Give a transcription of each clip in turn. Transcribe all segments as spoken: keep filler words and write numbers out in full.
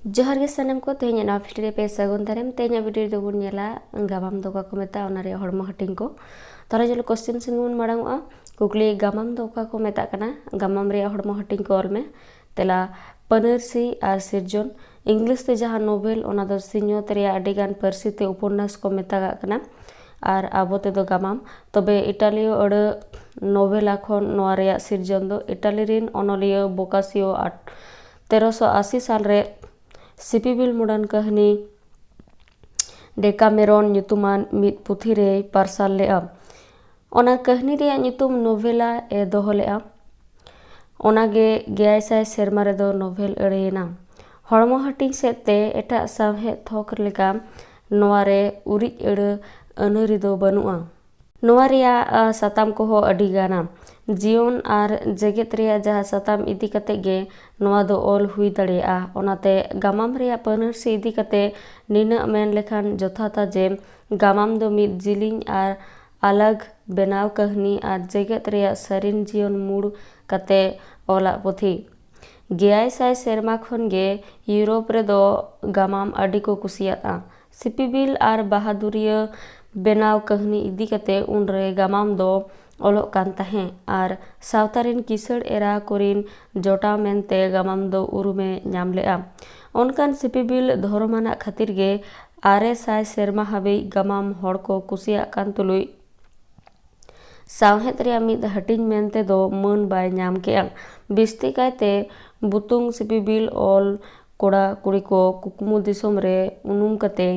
ᱡᱚᱦᱟᱨ ᱜᱮ ᱥᱟᱱᱟᱢ ᱠᱚ, ᱛᱮᱦᱮᱧᱟᱜ ᱱᱚᱣᱟ video ᱨᱮ ᱯᱮ ᱥᱟᱹᱜᱩᱱ ᱫᱟᱨᱟᱢ᱾ ᱛᱮᱦᱮᱧᱟᱜ video ᱨᱮᱫᱚ ᱵᱚᱱ ᱧᱮᱞᱟ ᱜᱟᱢᱟᱢ ᱫᱚ ᱚᱠᱟ ᱠᱚ ᱢᱮᱛᱟᱜᱼᱟ, ᱚᱱᱟ ᱨᱮᱭᱟᱜ ᱦᱚᱲᱢᱚ ᱦᱟᱹᱴᱤᱧ ᱠᱚ᱾ ᱛᱟᱦᱚᱞᱮ ᱪᱚᱞᱚ question ᱥᱮᱱ ᱵᱚᱱ ᱢᱟᱲᱟᱝ ᱚᱜᱼᱟ᱾ ᱠᱩᱠᱞᱤ, ᱜᱟᱢᱟᱢ ᱫᱚ ᱚᱠᱟ ᱠᱚ ᱢᱮᱛᱟᱜ ᱠᱟᱱᱟ? ᱜᱟᱢᱟᱢ ᱨᱮᱭᱟᱜ ᱦᱚᱲᱢᱚ ᱦᱟᱹᱴᱤᱧ ᱠᱚ ᱚᱞ ᱢᱮ᱾ ᱛᱮᱞᱟ, ᱯᱟᱹᱱᱟᱹᱨᱥᱤ ᱟᱨ ᱥᱤᱨᱡᱚᱱ᱾ English ᱛᱮ ᱡᱟᱦᱟᱸ novel, ᱚᱱᱟ ᱫᱚ ᱥᱤᱧᱚᱛ ᱨᱮᱭᱟᱜ ᱟᱹᱰᱤᱜᱟᱱ ᱯᱟᱹᱨᱥᱤ ᱛᱮ ᱩᱯᱚᱱᱱᱟᱥ ᱠᱚ ᱢᱮᱛᱟᱜᱟᱜ ᱠᱟᱱᱟ ᱟᱨ ᱟᱵᱚ ᱛᱮᱫᱚ ᱜᱟᱢᱟᱢ᱾ ᱛᱚᱵᱮ ᱤᱴᱟᱞᱤᱭᱚ ᱟᱹᱲᱟᱹ novella ᱠᱷᱚᱱ ᱱᱚᱣᱟ ᱨᱮᱭᱟᱜ ᱥᱤᱨᱡᱚᱱ ᱫᱚ ᱤᱴᱟᱞᱤ ᱨᱮᱱ ᱚᱱᱚᱞᱤᱭᱟᱹ ᱵᱳᱠᱟᱥᱤᱭᱳ ᱟᱴ-, ᱛᱮᱨᱚᱥᱚ ᱟᱥᱤ ᱥᱟᱞ ᱨᱮ ᱥᱤᱯᱤᱵᱤᱞ ᱢᱩᱰᱟᱱ ᱠᱟᱹᱦᱱᱤ ᱰᱮᱠᱟᱢᱮᱨᱚᱱ ᱧᱩᱛᱩᱢᱟᱱ ᱢᱤᱫ ᱯᱩᱛᱷᱤ ᱨᱮᱭ ᱯᱟᱨᱥᱟᱞ ᱞᱮᱫᱼᱟ᱾ ᱚᱱᱟ ᱠᱟᱹᱦᱱᱤ ᱨᱮᱭᱟᱜ ᱧᱩᱛᱩᱢ novella ᱮ ᱫᱚᱦᱚ ᱞᱮᱫᱼᱟ᱾ ᱚᱱᱟᱜᱮ ᱜᱮᱭᱟᱭ ᱥᱟᱭ ᱥᱮᱨᱢᱟ ᱨᱮᱫᱚ novel ᱟᱹᱲᱟᱹᱭᱮᱱᱟ᱾ ᱦᱚᱲᱢᱚ ᱦᱟᱹᱴᱤᱧ ᱥᱮᱫ ᱛᱮ ᱮᱴᱟᱜ ᱥᱟᱶᱦᱮᱫ ᱛᱷᱚᱠ ᱞᱮᱠᱟ ᱱᱚᱣᱟ ᱨᱮ ᱩᱨᱤᱡ ᱟᱹᱲᱟᱹ ᱟᱹᱱᱟᱹᱨᱤ ᱫᱚ ᱵᱟᱹᱱᱩᱜᱼᱟ᱾ ᱱᱚᱣᱟ ᱨᱮᱭᱟᱜ, ᱟ, ᱥᱟᱛᱟᱢ ᱠᱚᱦᱚᱸ ᱟᱹᱰᱤ ᱜᱟᱱᱟ᱾ ᱡᱤᱭᱚᱱ ᱟᱨ ᱡᱮᱜᱮᱛ ᱨᱮᱭᱟᱜ ᱡᱟᱦᱟᱸ ᱥᱟᱛᱟᱢ ᱤᱫᱤ ᱠᱟᱛᱮ ᱜᱮ ᱱᱚᱣᱟ ᱫᱚ ᱚᱞ ᱦᱩᱭ ᱫᱟᱲᱮᱭᱟᱜᱼᱟ᱾ ᱚᱱᱟᱛᱮ ᱜᱟᱢᱟᱢ ᱨᱮᱭᱟᱜ ᱯᱟᱹᱱᱟᱹᱨᱥᱤ ᱤᱫᱤ ᱠᱟᱛᱮ ᱱᱤᱱᱟᱹᱜ ᱢᱮᱱ ᱞᱮᱠᱷᱟᱱ ᱡᱚᱛᱷᱟᱛᱟ ᱡᱮ ᱜᱟᱢᱟᱢ ᱫᱚ ᱢᱤᱫ ᱡᱤᱞᱤᱧ ᱟᱨ ᱟᱞᱟᱜᱽ ᱵᱮᱱᱟᱣ ᱠᱟᱹᱦᱱᱤ ᱟᱨ ᱡᱮᱜᱮᱛ ᱨᱮᱭᱟᱜ ᱥᱟᱹᱨᱤᱱ ᱡᱤᱭᱚᱱ ᱢᱩᱲ ᱠᱟᱛᱮ ᱚᱞᱟᱜ ᱯᱩᱛᱷᱤ᱾ ᱜᱮᱭᱟᱭ ᱥᱟᱭ ᱥᱮᱨᱢᱟ ᱠᱷᱚᱱ ᱜᱮ ᱤᱭᱩᱨᱳᱯ ᱨᱮᱫᱚ ᱜᱟᱢᱟᱢ ᱟᱹᱰᱤ ᱠᱚ ᱠᱩᱥᱤᱭᱟᱫᱼᱟ᱾ ᱥᱤᱯᱤᱵᱤᱞ ᱟᱨ ᱵᱟᱦᱟᱫᱩᱨᱤᱭᱟᱹ ᱵᱮᱱᱟᱣ ᱠᱟᱹᱦᱱᱤ ᱤᱫᱤ ᱠᱟᱛᱮ ᱩᱱᱨᱮ ᱜᱟᱢᱟᱢ ᱫᱚ ᱚᱞᱚᱜ ᱠᱟᱱ ᱛᱟᱦᱮᱸ ᱟᱨ ᱥᱟᱶᱛᱟ ᱨᱮᱱ ᱠᱤᱥᱟᱹᱬ ᱮᱨᱟ ᱠᱚᱨᱮᱱ ᱡᱚᱴᱟᱣ ᱢᱮᱱᱛᱮ ᱜᱟᱢᱟᱢ ᱫᱚ ᱩᱨᱩᱢᱮ ᱧᱟᱢ ᱞᱮᱫᱼᱟ᱾ ᱚᱱᱠᱟᱱ ᱥᱤᱯᱤᱵᱤᱞ ᱫᱷᱚᱨᱚᱢᱟᱱᱟᱜ ᱠᱷᱟᱹᱛᱤᱨ ᱜᱮ ᱟᱨᱮ ᱥᱟᱭ ᱥᱮᱨᱢᱟ ᱦᱟᱹᱵᱤᱡ ᱜᱟᱢᱟᱢ ᱦᱚᱲ ᱠᱚ ᱠᱩᱥᱤᱭᱟᱜ ᱠᱟᱱ ᱛᱩᱞᱩᱡ ᱥᱟᱶᱦᱮᱫ ᱨᱮᱭᱟᱜ ᱢᱤᱫ ᱦᱟᱹᱴᱤᱧ ᱢᱮᱱᱛᱮ ᱫᱚ ᱢᱟᱹᱱ ᱵᱟᱭ ᱧᱟᱢ ᱠᱮᱫᱼᱟ᱾ ᱵᱤᱥᱛᱤ ᱠᱟᱭᱛᱮ ᱵᱩᱛᱩᱝ ᱥᱤᱯᱤᱵᱤᱞ ᱚᱞ ᱠᱚᱲᱟ ᱠᱩᱲᱤ ᱠᱚ ᱠᱩᱠᱢᱩ ᱫᱤᱥᱚᱢ ᱨᱮ ᱩᱱᱩᱢ ᱠᱟᱛᱮ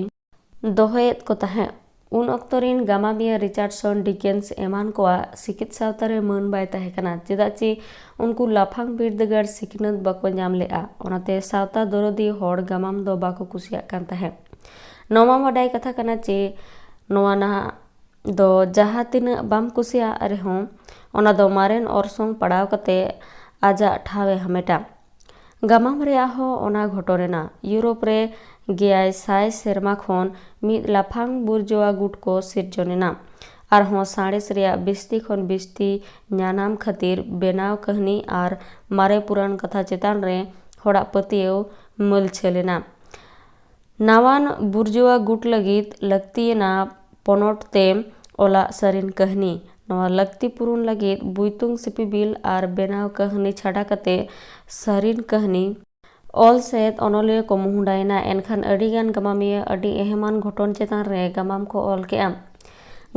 ᱫᱚᱦᱚᱭᱮᱫ ᱠᱚ ᱛᱟᱦᱮᱸᱫ᱾ ᱩᱱ ᱚᱠᱛᱚ ᱨᱮᱱ ᱜᱟᱢᱟᱢᱤᱭᱟᱹ ᱨᱤᱪᱟᱨᱰᱥᱚᱱ ᱰᱤᱠᱮᱱᱥ ᱮᱢᱟᱱ ᱠᱚᱣᱟᱜ ᱥᱤᱠᱤᱛ ᱥᱟᱶᱛᱟ ᱨᱮ ᱢᱟᱹᱱ ᱵᱟᱭ ᱛᱟᱦᱮᱸ ᱠᱟᱱᱟ, ᱪᱮᱫᱟᱜ ᱪᱮ ᱩᱱᱠᱩ ᱞᱟᱯᱷᱟᱝ ᱵᱤᱨᱫᱟᱹᱜᱟᱲ ᱥᱤᱠᱷᱱᱟᱹᱛ ᱵᱟᱠᱚ ᱧᱟᱢ ᱞᱮᱫᱼᱟ᱾ ᱚᱱᱟᱛᱮ ᱥᱟᱶᱛᱟ ᱫᱚᱨᱚᱫᱤ ᱦᱚᱲ ᱜᱟᱢᱟᱢ ᱫᱚ ᱵᱟᱠᱚ ᱠᱩᱥᱤᱭᱟᱜ ᱠᱟᱱ ᱛᱟᱦᱮᱸᱫ᱾ ᱱᱚᱣᱟ ᱢᱟ ᱵᱟᱰᱟᱭ ᱠᱟᱛᱷᱟ ᱠᱟᱱᱟ ᱪᱮ ᱱᱚᱣᱟ ᱱᱟᱦᱟᱜ ᱫᱚ ᱡᱟᱦᱟᱸ ᱛᱤᱱᱟᱹᱜ ᱵᱟᱢ ᱠᱩᱥᱤᱭᱟᱜ ᱨᱮᱦᱚᱸ, ᱚᱱᱟ ᱫᱚ ᱢᱟᱨᱮᱱ ᱚᱨᱥᱚᱝ ᱯᱟᱲᱟᱣ ᱠᱟᱛᱮ ᱟᱡᱟᱜ ᱴᱷᱟᱶ ᱮ ᱦᱟᱢᱮᱴᱟ᱾ ᱜᱟᱢᱟᱢ ᱨᱮᱭᱟᱜ ᱦᱚᱸ ᱚᱱᱟ ᱜᱷᱚᱴᱚᱱ ᱮᱱᱟ᱾ ᱤᱭᱩᱨᱳᱯ ᱨᱮ ᱜᱮᱭᱟᱭ ᱥᱟᱭ ᱥᱮᱨᱢᱟ ᱠᱷᱚᱱ ᱢᱤᱫ ᱞᱟᱯᱷᱟᱝ ᱵᱩᱨᱡᱚᱣᱟ ᱜᱩᱴ ᱠᱚ ᱥᱤᱨᱡᱚᱱ ᱮᱱᱟ᱾ ᱟᱨᱦᱚᱸ ᱥᱟᱬᱮᱥ ᱨᱮᱭᱟᱜ ᱵᱤᱥᱛᱤ ᱠᱷᱚᱱ ᱵᱤᱥᱛᱤ ᱧᱟᱱᱟᱢ ᱠᱷᱟᱹᱛᱤᱨ ᱵᱮᱱᱟᱣ ᱠᱟᱹᱦᱱᱤ ᱟᱨ ᱢᱟᱨᱮ ᱯᱩᱨᱟᱱ ᱠᱟᱛᱷᱟ ᱪᱮᱛᱟᱱ ᱨᱮ ᱦᱚᱲᱟᱜ ᱯᱟᱹᱛᱭᱟᱹᱣ ᱢᱟᱹᱞᱪᱷᱟᱹ ᱞᱮᱱᱟ᱾ ᱱᱟᱣᱟᱱ ᱵᱩᱨᱡᱩᱣᱟ ᱜᱩᱴ ᱞᱟᱹᱜᱤᱫ ᱞᱟᱹᱠᱛᱤᱭᱟᱱᱟ ᱯᱚᱱᱚᱛ ᱛᱮ ᱚᱞᱟᱜ ᱥᱟᱹᱨᱤᱱ ᱠᱟᱹᱦᱱᱤ᱾ ᱱᱚᱣᱟ ᱞᱟᱹᱠᱛᱤ ᱯᱩᱨᱩᱱ ᱞᱟᱹᱜᱤᱫ ᱵᱩᱭᱛᱩᱝ ᱥᱤᱯᱤᱵᱤᱞ ᱟᱨ ᱵᱮᱱᱟᱣ ᱠᱟᱹᱦᱱᱤ ᱪᱷᱟᱰᱟ ᱠᱟᱛᱮ ᱥᱟᱹᱨᱤᱱ ᱠᱟᱹᱦᱱᱤ ᱚᱞ ᱥᱮᱫ ᱚᱱᱚᱞᱤᱭᱟᱹ ᱠᱚ ᱢᱚᱦᱰᱟᱭᱮᱱᱟ, ᱮᱱᱠᱷᱟᱱ ᱟᱹᱰᱤᱜᱟᱱ ᱜᱟᱢᱟᱢᱤᱭᱟᱹ ᱟᱹᱰᱤ ᱮᱦᱮᱢᱟᱱ ᱜᱷᱚᱴᱚᱱ ᱪᱮᱛᱟᱱ ᱨᱮ ᱜᱟᱢᱟᱢ ᱠᱚ ᱚᱞ ᱠᱮᱫᱼᱟ᱾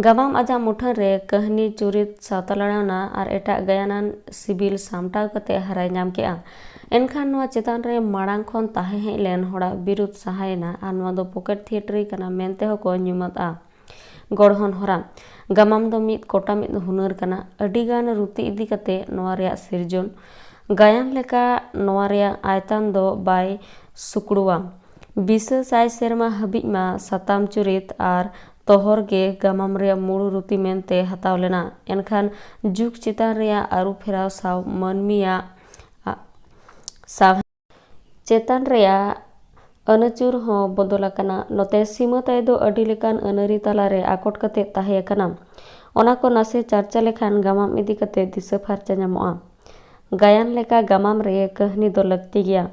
ᱜᱟᱢᱟᱢ ᱟᱡᱟᱜ ᱢᱩᱴᱷᱟᱹᱱ ᱨᱮ ᱠᱟᱹᱦᱱᱤ, ᱪᱩᱨᱤᱛ, ᱥᱟᱶᱛᱟ ᱞᱟᱲᱟᱣᱱᱟ ᱟᱨ ᱮᱴᱟᱜ ᱜᱟᱭᱟᱱᱟᱱ ᱥᱤᱵᱤᱞ ᱥᱟᱢᱴᱟᱣ ᱠᱟᱛᱮ ᱦᱟᱨᱟᱭ ᱧᱟᱢ ᱠᱮᱫᱼᱟ᱾ ᱮᱱᱠᱷᱟᱱ ᱱᱚᱣᱟ ᱪᱮᱛᱟᱱ ᱨᱮ ᱢᱟᱲᱟᱝ ᱠᱷᱚᱱ ᱛᱟᱦᱮᱸ ᱦᱮᱡ ᱞᱮᱱ ᱦᱚᱲᱟᱜ ᱵᱤᱨᱩᱫᱷ ᱥᱟᱦᱟᱭᱮᱱᱟ ᱟᱨ ᱱᱚᱣᱟ ᱫᱚ ᱯᱚᱠᱮᱴ ᱛᱷᱤᱭᱮᱴᱟᱨᱤ ᱠᱟᱱᱟ ᱢᱮᱱᱛᱮ ᱦᱚᱸᱠᱚ ᱧᱩᱢᱟᱫᱼᱟ᱾ ᱜᱚᱲᱦᱚᱱ ᱦᱚᱨᱟ᱾ ᱜᱟᱢᱟᱢ ᱫᱚ ᱢᱤᱫ ᱠᱚᱴᱟ ᱢᱤᱫ ᱦᱩᱱᱟᱹᱨ ᱠᱟᱱᱟ᱾ ᱟᱹᱰᱤᱜᱟᱱ ᱨᱩᱛᱤ ᱤᱫᱤ ᱠᱟᱛᱮ ᱱᱚᱣᱟ ᱨᱮᱭᱟᱜ ᱥᱤᱨᱡᱚᱱ᱾ ᱜᱟᱭᱟᱱ ᱞᱮᱠᱟ ᱱᱚᱣᱟ ᱨᱮᱭᱟᱜ ᱟᱭᱛᱟᱱ ᱫᱚ ᱵᱟᱭ ᱥᱩᱠᱲᱩᱣᱟ᱾ ᱵᱤᱥᱟᱹ ᱥᱟᱭ ᱥᱮᱨᱢᱟ ᱦᱟᱹᱵᱤᱡ ᱢᱟ ᱥᱟᱛᱟᱢ, ᱪᱩᱨᱤᱛ ᱟᱨ ᱛᱚᱦᱚᱨ ᱜᱮ ᱜᱟᱢᱟᱢ ᱨᱮᱭᱟᱜ ᱢᱩᱲ ᱨᱩᱛᱤ ᱢᱮᱱᱛᱮ ᱦᱟᱛᱟᱣ ᱞᱮᱱᱟ᱾ ᱮᱱᱠᱷᱟᱱ ᱡᱩᱜᱽ ᱪᱮᱛᱟᱱ ᱨᱮᱭᱟᱜ ᱟᱹᱨᱩ ᱯᱷᱮᱨᱟᱣ ᱥᱟᱶ ᱢᱟᱹᱱᱢᱤᱭᱟᱜ ᱥᱟᱶ ᱪᱮᱛᱟᱱ ᱨᱮᱭᱟᱜ ᱟᱹᱱᱟᱹᱪᱩᱨ ᱦᱚᱸ ᱵᱚᱫᱚᱞ ᱟᱠᱟᱱᱟ᱾ ᱱᱚᱛᱮ ᱥᱤᱢᱟᱹ ᱛᱟᱭ ᱫᱚ ᱟᱹᱰᱤ ᱞᱮᱠᱟᱱ ᱟᱹᱱᱟᱹᱨᱤ ᱛᱟᱞᱟᱨᱮ ᱟᱠᱚᱴ ᱠᱟᱛᱮ ᱛᱟᱦᱮᱸ ᱟᱠᱟᱱᱟ᱾ ᱚᱱᱟ ᱠᱚ ᱱᱟᱥᱮ ᱪᱟᱨᱪᱟ ᱞᱮᱠᱷᱟᱱ ᱜᱟᱢᱟᱢ ᱤᱫᱤ ᱠᱟᱛᱮ ᱫᱤᱥᱟᱹ ᱯᱷᱟᱨᱪᱟ ᱧᱟᱢᱚᱜᱼᱟ᱾ ᱜᱟᱭᱟᱱ ᱞᱮᱠᱟ ᱜᱟᱢᱟᱢ ᱨᱮ ᱠᱟᱹᱦᱱᱤ ᱫᱚ ᱞᱟᱹᱠᱛᱤ ᱜᱮᱭᱟ᱾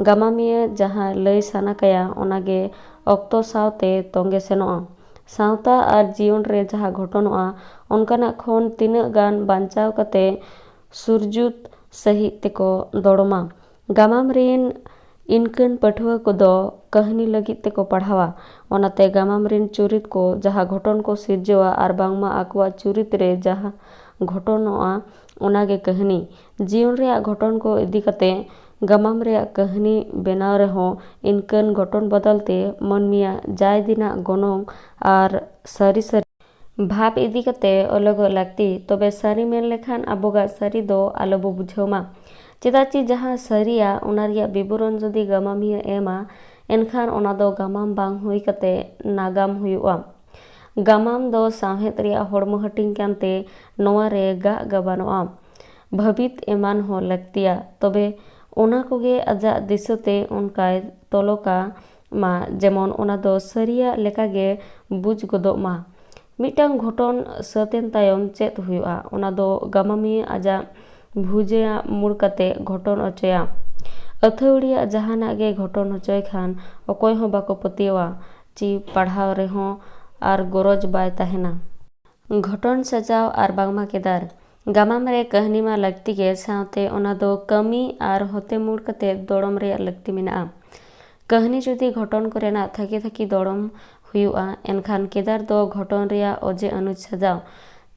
ᱜᱟᱢᱟᱢᱤᱭᱟᱹ ᱡᱟᱦᱟᱸ ᱞᱟᱹᱭ ᱥᱟᱱᱟ ᱠᱟᱭᱟ, ᱚᱱᱟᱜᱮ ᱚᱠᱛᱚ ᱥᱟᱶᱛᱮ ᱛᱚᱸᱜᱮ ᱥᱮᱱᱚᱜᱼᱟ᱾ ᱥᱟᱶᱛᱟ ᱟᱨ ᱡᱤᱭᱚᱱ ᱨᱮ ᱡᱟᱦᱟᱸ ᱜᱷᱚᱴᱚᱱᱚᱜᱼᱟ, ᱚᱱᱠᱟᱱᱟᱜ ᱠᱷᱚᱱ ᱛᱤᱱᱟᱹᱜ ᱜᱟᱱ ᱵᱟᱧᱪᱟᱣ ᱠᱟᱛᱮ ᱥᱩᱨᱡᱩᱛ ᱥᱟᱹᱦᱤᱡ ᱛᱮᱠᱚ ᱫᱚᱲᱚᱢᱟ᱾ ᱜᱟᱢᱟᱢ ᱨᱤᱱ ᱤᱱᱠᱟᱹᱱ ᱯᱟᱹᱴᱷᱩᱣᱟᱹ ᱠᱚᱫᱚ ᱠᱟᱹᱦᱱᱤ ᱞᱟᱹᱜᱤᱫ ᱛᱮᱠᱚ ᱯᱟᱲᱦᱟᱣᱟ᱾ ᱚᱱᱟᱛᱮ ᱜᱟᱢᱟᱢ ᱨᱤᱱ ᱪᱩᱨᱤᱛ ᱠᱚ ᱡᱟᱦᱟᱸ ᱜᱷᱚᱴᱚᱱ ᱠᱚ ᱥᱤᱨᱡᱟᱹᱣᱟ ᱟᱨ ᱵᱟᱝᱢᱟ ᱟᱠᱚᱣᱟᱜ ᱪᱩᱨᱤᱛ ᱨᱮ ᱡᱟᱦᱟᱸ ᱜᱷᱚᱴᱚᱱᱚᱜᱼᱟ, ᱚᱱᱟᱜᱮ ᱠᱟᱹᱦᱱᱤ᱾ ᱡᱤᱭᱚᱱ ᱨᱮᱭᱟᱜ ᱜᱷᱚᱴᱚᱱ ᱠᱚ ᱤᱫᱤ ᱠᱟᱛᱮ ᱜᱟᱢᱟᱢ ᱨᱮᱭᱟᱜ ᱠᱟᱹᱦᱱᱤ ᱵᱮᱱᱟᱣ ᱨᱮᱦᱚᱸ ᱤᱱᱠᱟᱹᱱ ᱜᱷᱚᱴᱚᱱ ᱵᱚᱫᱚᱞ ᱛᱮ ᱢᱟᱹᱱᱢᱤᱭᱟᱜ ᱡᱟᱭ ᱫᱤᱱᱟᱜ ᱜᱚᱱᱚᱝ ᱟᱨ ᱥᱟᱹᱨᱤ ᱥᱟᱹᱨᱤ ᱵᱷᱟᱵᱽ ᱤᱫᱤ ᱠᱟᱛᱮ ᱚᱞᱚᱜᱚᱜ ᱞᱟᱹᱠᱛᱤ, ᱛᱚᱵᱮ ᱥᱟᱹᱨᱤ ᱢᱮᱱ ᱞᱮᱠᱷᱟᱱ ᱟᱵᱚᱜᱟᱜ ᱥᱟᱹᱨᱤ ᱫᱚ ᱟᱞᱚᱵᱚ ᱵᱩᱡᱷᱟᱹᱣ ᱢᱟ᱾ ᱪᱮᱫᱟᱜ ᱪᱮ ᱡᱟᱦᱟᱸ ᱥᱟᱹᱨᱤᱭᱟ, ᱚᱱᱟ ᱨᱮᱭᱟᱜ ᱵᱤᱵᱚᱨᱚᱱ ᱡᱩᱫᱤ ᱜᱟᱢᱟᱢᱤᱭᱟᱹ ᱮᱢᱟ, ᱮᱱᱠᱷᱟᱱ ᱚᱱᱟ ᱫᱚ ᱜᱟᱢᱟᱢ ᱵᱟᱝ ᱦᱩᱭ ᱠᱟᱛᱮ ᱱᱟᱜᱟᱢ ᱦᱩᱭᱩᱜᱼᱟ᱾ ᱜᱟᱢᱟᱢ ᱫᱚ ᱥᱟᱶᱦᱮᱫ ᱨᱮᱭᱟᱜ ᱦᱚᱲᱢᱚ ᱦᱟᱹᱴᱤᱧ ᱠᱟᱱᱛᱮ ᱱᱚᱣᱟ ᱨᱮ ᱜᱟᱜ ᱜᱟᱵᱟᱱᱚᱜᱼᱟ᱾ ᱵᱷᱟᱹᱵᱤᱛ ᱮᱢᱟᱱ ᱦᱚᱸ ᱞᱟᱹᱠᱛᱤᱭᱟ, ᱛᱚᱵᱮ ᱚᱱᱟ ᱠᱚᱜᱮ ᱟᱡᱟᱜ ᱫᱤᱥᱟᱹᱛᱮ ᱚᱱᱠᱟᱭ ᱛᱚᱞᱚᱠᱟ ᱢᱟ, ᱡᱮᱢᱚᱱ ᱚᱱᱟ ᱫᱚ ᱥᱟᱹᱨᱤᱭᱟᱜ ᱞᱮᱠᱟᱜᱮ ᱵᱩᱡᱽ ᱜᱚᱫᱚᱜ ᱢᱟ᱾ ᱢᱤᱫᱴᱟᱝ ᱜᱷᱚᱴᱚᱱ ᱥᱟᱹᱛ ᱮᱱ ᱛᱟᱭᱚᱢ ᱪᱮᱫ ᱦᱩᱭᱩᱜᱼᱟ, ᱚᱱᱟ ᱫᱚ ᱜᱟᱢᱟᱢᱤᱭᱟᱹ ᱟᱡᱟᱜ ᱵᱷᱩᱡᱟᱹᱭᱟᱜ ᱢᱩᱲ ᱠᱟᱛᱮ ᱜᱷᱚᱴᱚᱱ ᱚᱪᱚᱭᱟ᱾ ᱟᱹᱛᱷᱟᱹᱣᱲᱤᱭᱟᱜ ᱡᱟᱦᱟᱱᱟᱜ ᱜᱮ ᱜᱷᱚᱴᱚᱱ ᱦᱚᱪᱚᱭ ᱠᱷᱟᱱ ᱚᱠᱚᱭ ᱦᱚᱸ ᱵᱟᱠᱚ ᱯᱟᱹᱛᱭᱟᱹᱣᱟ, ᱪᱤ ᱯᱟᱲᱦᱟᱣ ᱨᱮᱦᱚᱸ ᱟᱨ ᱜᱚᱨᱚᱡᱽ ᱵᱟᱭ ᱛᱟᱦᱮᱱᱟ᱾ ᱜᱷᱚᱴᱚᱱ ᱥᱟᱡᱟᱣ ᱟᱨ ᱵᱟᱝᱢᱟ ᱠᱮᱫᱟᱨ᱾ ᱜᱟᱢᱟᱢ ᱨᱮ ᱠᱟᱹᱦᱱᱤ ᱢᱟ ᱞᱟᱹᱠᱛᱤ ᱜᱮ, ᱥᱟᱶᱛᱮ ᱚᱱᱟ ᱫᱚ ᱠᱟᱹᱢᱤ ᱟᱨ ᱦᱚᱛᱮ ᱢᱩᱲ ᱠᱟᱛᱮ ᱫᱚᱲᱚᱢ ᱨᱮᱭᱟᱜ ᱞᱟᱹᱠᱛᱤ ᱢᱮᱱᱟᱜᱼᱟ᱾ ᱠᱟᱹᱦᱱᱤ ᱡᱩᱫᱤ ᱜᱷᱚᱴᱚᱱ ᱠᱚᱨᱮᱱᱟᱜ ᱛᱷᱟᱹᱠᱤ ᱛᱷᱟᱹᱠᱤ ᱫᱚᱲᱚᱢ ᱦᱩᱭᱩᱜᱼᱟ, ᱮᱱᱠᱷᱟᱱ ᱠᱮᱫᱟᱨ ᱫᱚ ᱜᱷᱚᱴᱚᱱ ᱨᱮᱭᱟᱜ ᱚᱡᱮ ᱟᱹᱱᱩᱡ ᱥᱟᱡᱟᱣ᱾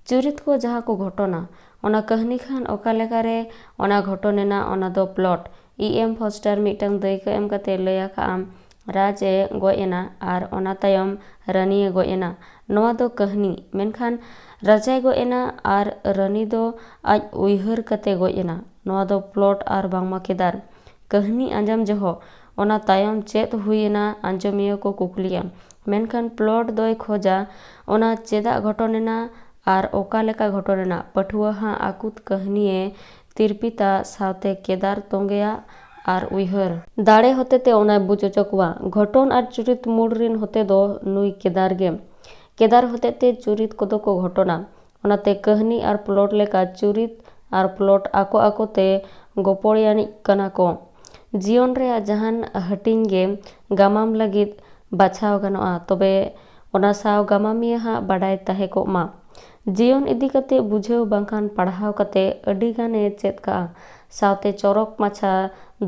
ᱪᱩᱨᱤᱛ ᱠᱚ ᱡᱟᱦᱟᱸ ᱠᱚ ᱜᱷᱚᱴᱚᱱᱟ, ᱚᱱᱟ ᱠᱟᱹᱦᱱᱤ ᱠᱷᱟᱱ ᱚᱠᱟ ᱞᱮᱠᱟᱨᱮ ᱚᱱᱟ ᱜᱷᱚᱴᱚᱱ ᱮᱱᱟ, ᱚᱱᱟ ᱫᱚ ᱯᱞᱚᱴ᱾ ᱤ ᱮᱢ ᱯᱷᱚᱥᱴᱟᱨ ᱢᱤᱫᱴᱟᱝ ᱫᱟᱹᱭᱠᱟᱹ ᱮᱢ ᱠᱟᱛᱮ ᱞᱟᱹᱭ ᱟᱠᱟᱫᱼᱟ, ᱨᱟᱡᱽ ᱮ ᱜᱚᱡ ᱮᱱᱟ ᱟᱨ ᱚᱱᱟ ᱛᱟᱭᱚᱢ ᱨᱟᱹᱱᱤᱭᱮ ᱜᱚᱡ ᱮᱱᱟ᱾ ᱱᱚᱣᱟ ᱫᱚ ᱠᱟᱹᱦᱱᱤ, ᱢᱮᱱᱠᱷᱟᱱ ᱨᱟᱡᱟᱭ ᱜᱚᱡ ᱮᱱᱟ ᱟᱨ ᱨᱟᱹᱱᱤ ᱫᱚ ᱟᱡ ᱩᱭᱦᱟᱹᱨ ᱠᱟᱛᱮ ᱜᱚᱡ ᱮᱱᱟ᱾ ᱱᱚᱣᱟ ᱫᱚ ᱯᱞᱚᱴ ᱟᱨ ᱵᱟᱝᱢᱟ ᱠᱮᱫᱟᱨ᱾ ᱠᱟᱹᱦᱱᱤ ᱟᱸᱡᱚᱢ ᱡᱚᱦᱚᱜ ᱚᱱᱟ ᱛᱟᱭᱚᱢ ᱪᱮᱫ ᱦᱩᱭ ᱮᱱᱟ ᱟᱸᱡᱚᱢᱤᱭᱟᱹ ᱠᱚ ᱠᱩᱠᱞᱤᱭᱟ, ᱢᱮᱱᱠᱷᱟᱱ ᱯᱞᱚᱴ ᱫᱚᱭ ᱠᱷᱚᱡᱟ ᱚᱱᱟ ᱪᱮᱫᱟᱜ ᱜᱷᱚᱴᱚᱱ ᱮᱱᱟ ᱟᱨ ᱚᱠᱟ ᱞᱮᱠᱟ ᱜᱷᱚᱴᱚᱱ ᱮᱱᱟ᱾ ᱯᱟᱹᱴᱷᱩᱣᱟᱹ ᱦᱟᱸᱜ ᱟᱹᱠᱩᱛ ᱠᱟᱹᱦᱱᱤᱭᱮ ᱛᱤᱨᱯᱤᱛᱟ ᱥᱟᱶᱛᱮ ᱠᱮᱫᱟᱨ ᱛᱚᱸᱜᱮᱭᱟ ᱟᱨ ᱩᱭᱦᱟᱹᱨ ᱫᱟᱲᱮ ᱦᱚᱛᱮᱛᱮ ᱚᱱᱟᱭ ᱵᱩᱡᱽ ᱚᱪᱚ ᱠᱚᱣᱟ᱾ ᱜᱷᱚᱴᱚᱱ ᱟᱨ ᱪᱩᱨᱤᱛ ᱢᱩᱲ ᱨᱤᱱ ᱦᱚᱛᱮ ᱫᱚ ᱱᱩᱭ ᱠᱮᱫᱟᱨ ᱜᱮ᱾ ᱠᱮᱫᱟᱨ ᱦᱚᱛᱮᱛᱮ ᱪᱩᱨᱤᱛ ᱠᱚᱫᱚ ᱠᱚ ᱜᱷᱚᱴᱚᱱᱟ᱾ ᱚᱱᱟᱛᱮ ᱠᱟᱹᱦᱱᱤ ᱟᱨ ᱯᱞᱚᱴ ᱞᱮᱠᱟ ᱪᱩᱨᱤᱛ ᱟᱨ ᱯᱞᱚᱴ ᱟᱠᱚ ᱟᱠᱚᱛᱮ ᱜᱚᱯᱚᱲᱤᱭᱟᱱᱤᱡ ᱠᱟᱱᱟ ᱠᱚ᱾ ᱡᱤᱭᱚᱱ ᱨᱮᱭᱟᱜ ᱡᱟᱦᱟᱱ ᱦᱟᱹᱴᱤᱧ ᱜᱮ ᱜᱟᱢᱟᱢ ᱞᱟᱹᱜᱤᱫ ᱵᱟᱪᱷᱟᱣ ᱜᱟᱱᱚᱜᱼᱟ, ᱛᱚᱵᱮ ᱚᱱᱟ ᱥᱟᱶ ᱜᱟᱢᱟᱢᱤᱭᱟᱹ ᱦᱟᱜ ᱵᱟᱰᱟᱭ ᱛᱟᱦᱮᱸ ᱠᱚᱜ ᱢᱟ᱾ ᱡᱤᱭᱚᱱ ᱤᱫᱤ ᱠᱟᱛᱮ ᱵᱩᱡᱷᱟᱹᱣ ᱵᱟᱝᱠᱷᱟᱱ ᱯᱟᱲᱦᱟᱣ ᱠᱟᱛᱮ ᱟᱹᱰᱤ ᱜᱟᱱᱮ ᱪᱮᱫ ᱠᱟᱜᱼᱟ, ᱥᱟᱶᱛᱮ ᱪᱚᱨᱚᱠ ᱢᱟᱪᱷᱟ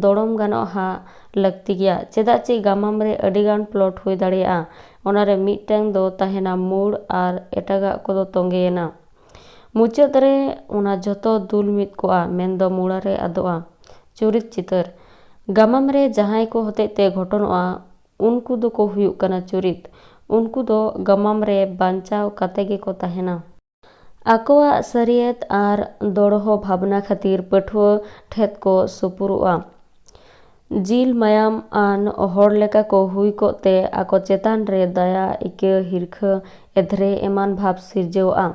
ᱫᱚᱲᱚᱢ ᱜᱟᱱᱚᱜ ᱦᱟᱜ ᱞᱟᱹᱠᱛᱤ ᱜᱮᱭᱟ᱾ ᱪᱮᱫᱟᱜ ᱪᱮ ᱜᱟᱢᱟᱢ ᱨᱮ ᱟᱹᱰᱤ ᱜᱟᱱ ᱯᱞᱚᱴ ᱦᱩᱭ ᱫᱟᱲᱮᱭᱟᱜᱼᱟ, ᱚᱱᱟ ᱨᱮ ᱢᱤᱫᱴᱟᱝ ᱫᱚ ᱛᱟᱦᱮᱱᱟ ᱢᱩᱲ ᱟᱨ ᱮᱴᱟᱜᱟᱜ ᱠᱚᱫᱚ ᱛᱚᱸᱜᱮᱭᱮᱱᱟ᱾ ᱢᱩᱪᱟᱹᱫ ᱨᱮ ᱚᱱᱟ ᱡᱷᱚᱛᱚ ᱫᱩᱞ ᱢᱤᱫ ᱠᱚᱜᱼᱟ, ᱢᱮᱱᱫᱚ ᱢᱩᱲᱟᱨᱮ ᱟᱫᱚᱜᱼᱟ᱾ ᱪᱩᱨᱤᱛ ᱪᱤᱛᱟᱹᱨ᱾ ᱜᱟᱢᱟᱢ ᱨᱮ ᱡᱟᱦᱟᱸᱭ ᱠᱚ ᱦᱚᱛᱮᱡ ᱛᱮ ᱜᱷᱚᱴᱚᱱᱚᱜᱼᱟ, ᱩᱱᱠᱩ ᱫᱚᱠᱚ ᱦᱩᱭᱩᱜ ᱠᱟᱱᱟ ᱪᱩᱨᱤᱛ᱾ ᱩᱱᱠᱩ ᱫᱚ ᱜᱟᱢᱟᱢ ᱨᱮ ᱵᱟᱧᱪᱟᱣ ᱠᱟᱛᱮ ᱜᱮᱠᱚ ᱛᱟᱦᱮᱱᱟ᱾ ᱟᱠᱚᱣᱟᱜ ᱥᱟᱹᱨᱤᱭᱟᱹᱛ ᱟᱨ ᱫᱚᱲᱦᱚ ᱵᱷᱟᱵᱽᱱᱟ ᱠᱷᱟᱹᱛᱤᱨ ᱯᱟᱹᱴᱷᱩᱣᱟᱹ ᱴᱷᱮᱫ ᱠᱚ ᱥᱩᱯᱩᱨᱚᱜᱼᱟ᱾ ᱡᱤᱞ ᱢᱟᱭᱟᱢ ᱟᱱ ᱦᱚᱲ ᱞᱮᱠᱟ ᱠᱚ ᱦᱩᱭ ᱠᱚᱜ ᱛᱮ ᱟᱠᱚ ᱪᱮᱛᱟᱱ ᱨᱮ ᱫᱟᱭᱟ, ᱤᱠᱟᱹ, ᱦᱤᱨᱠᱷᱟᱹ, ᱮᱫᱽᱨᱮ ᱮᱢᱟᱱ ᱵᱷᱟᱵᱽ ᱥᱤᱨᱡᱟᱹᱣᱜᱼᱟ᱾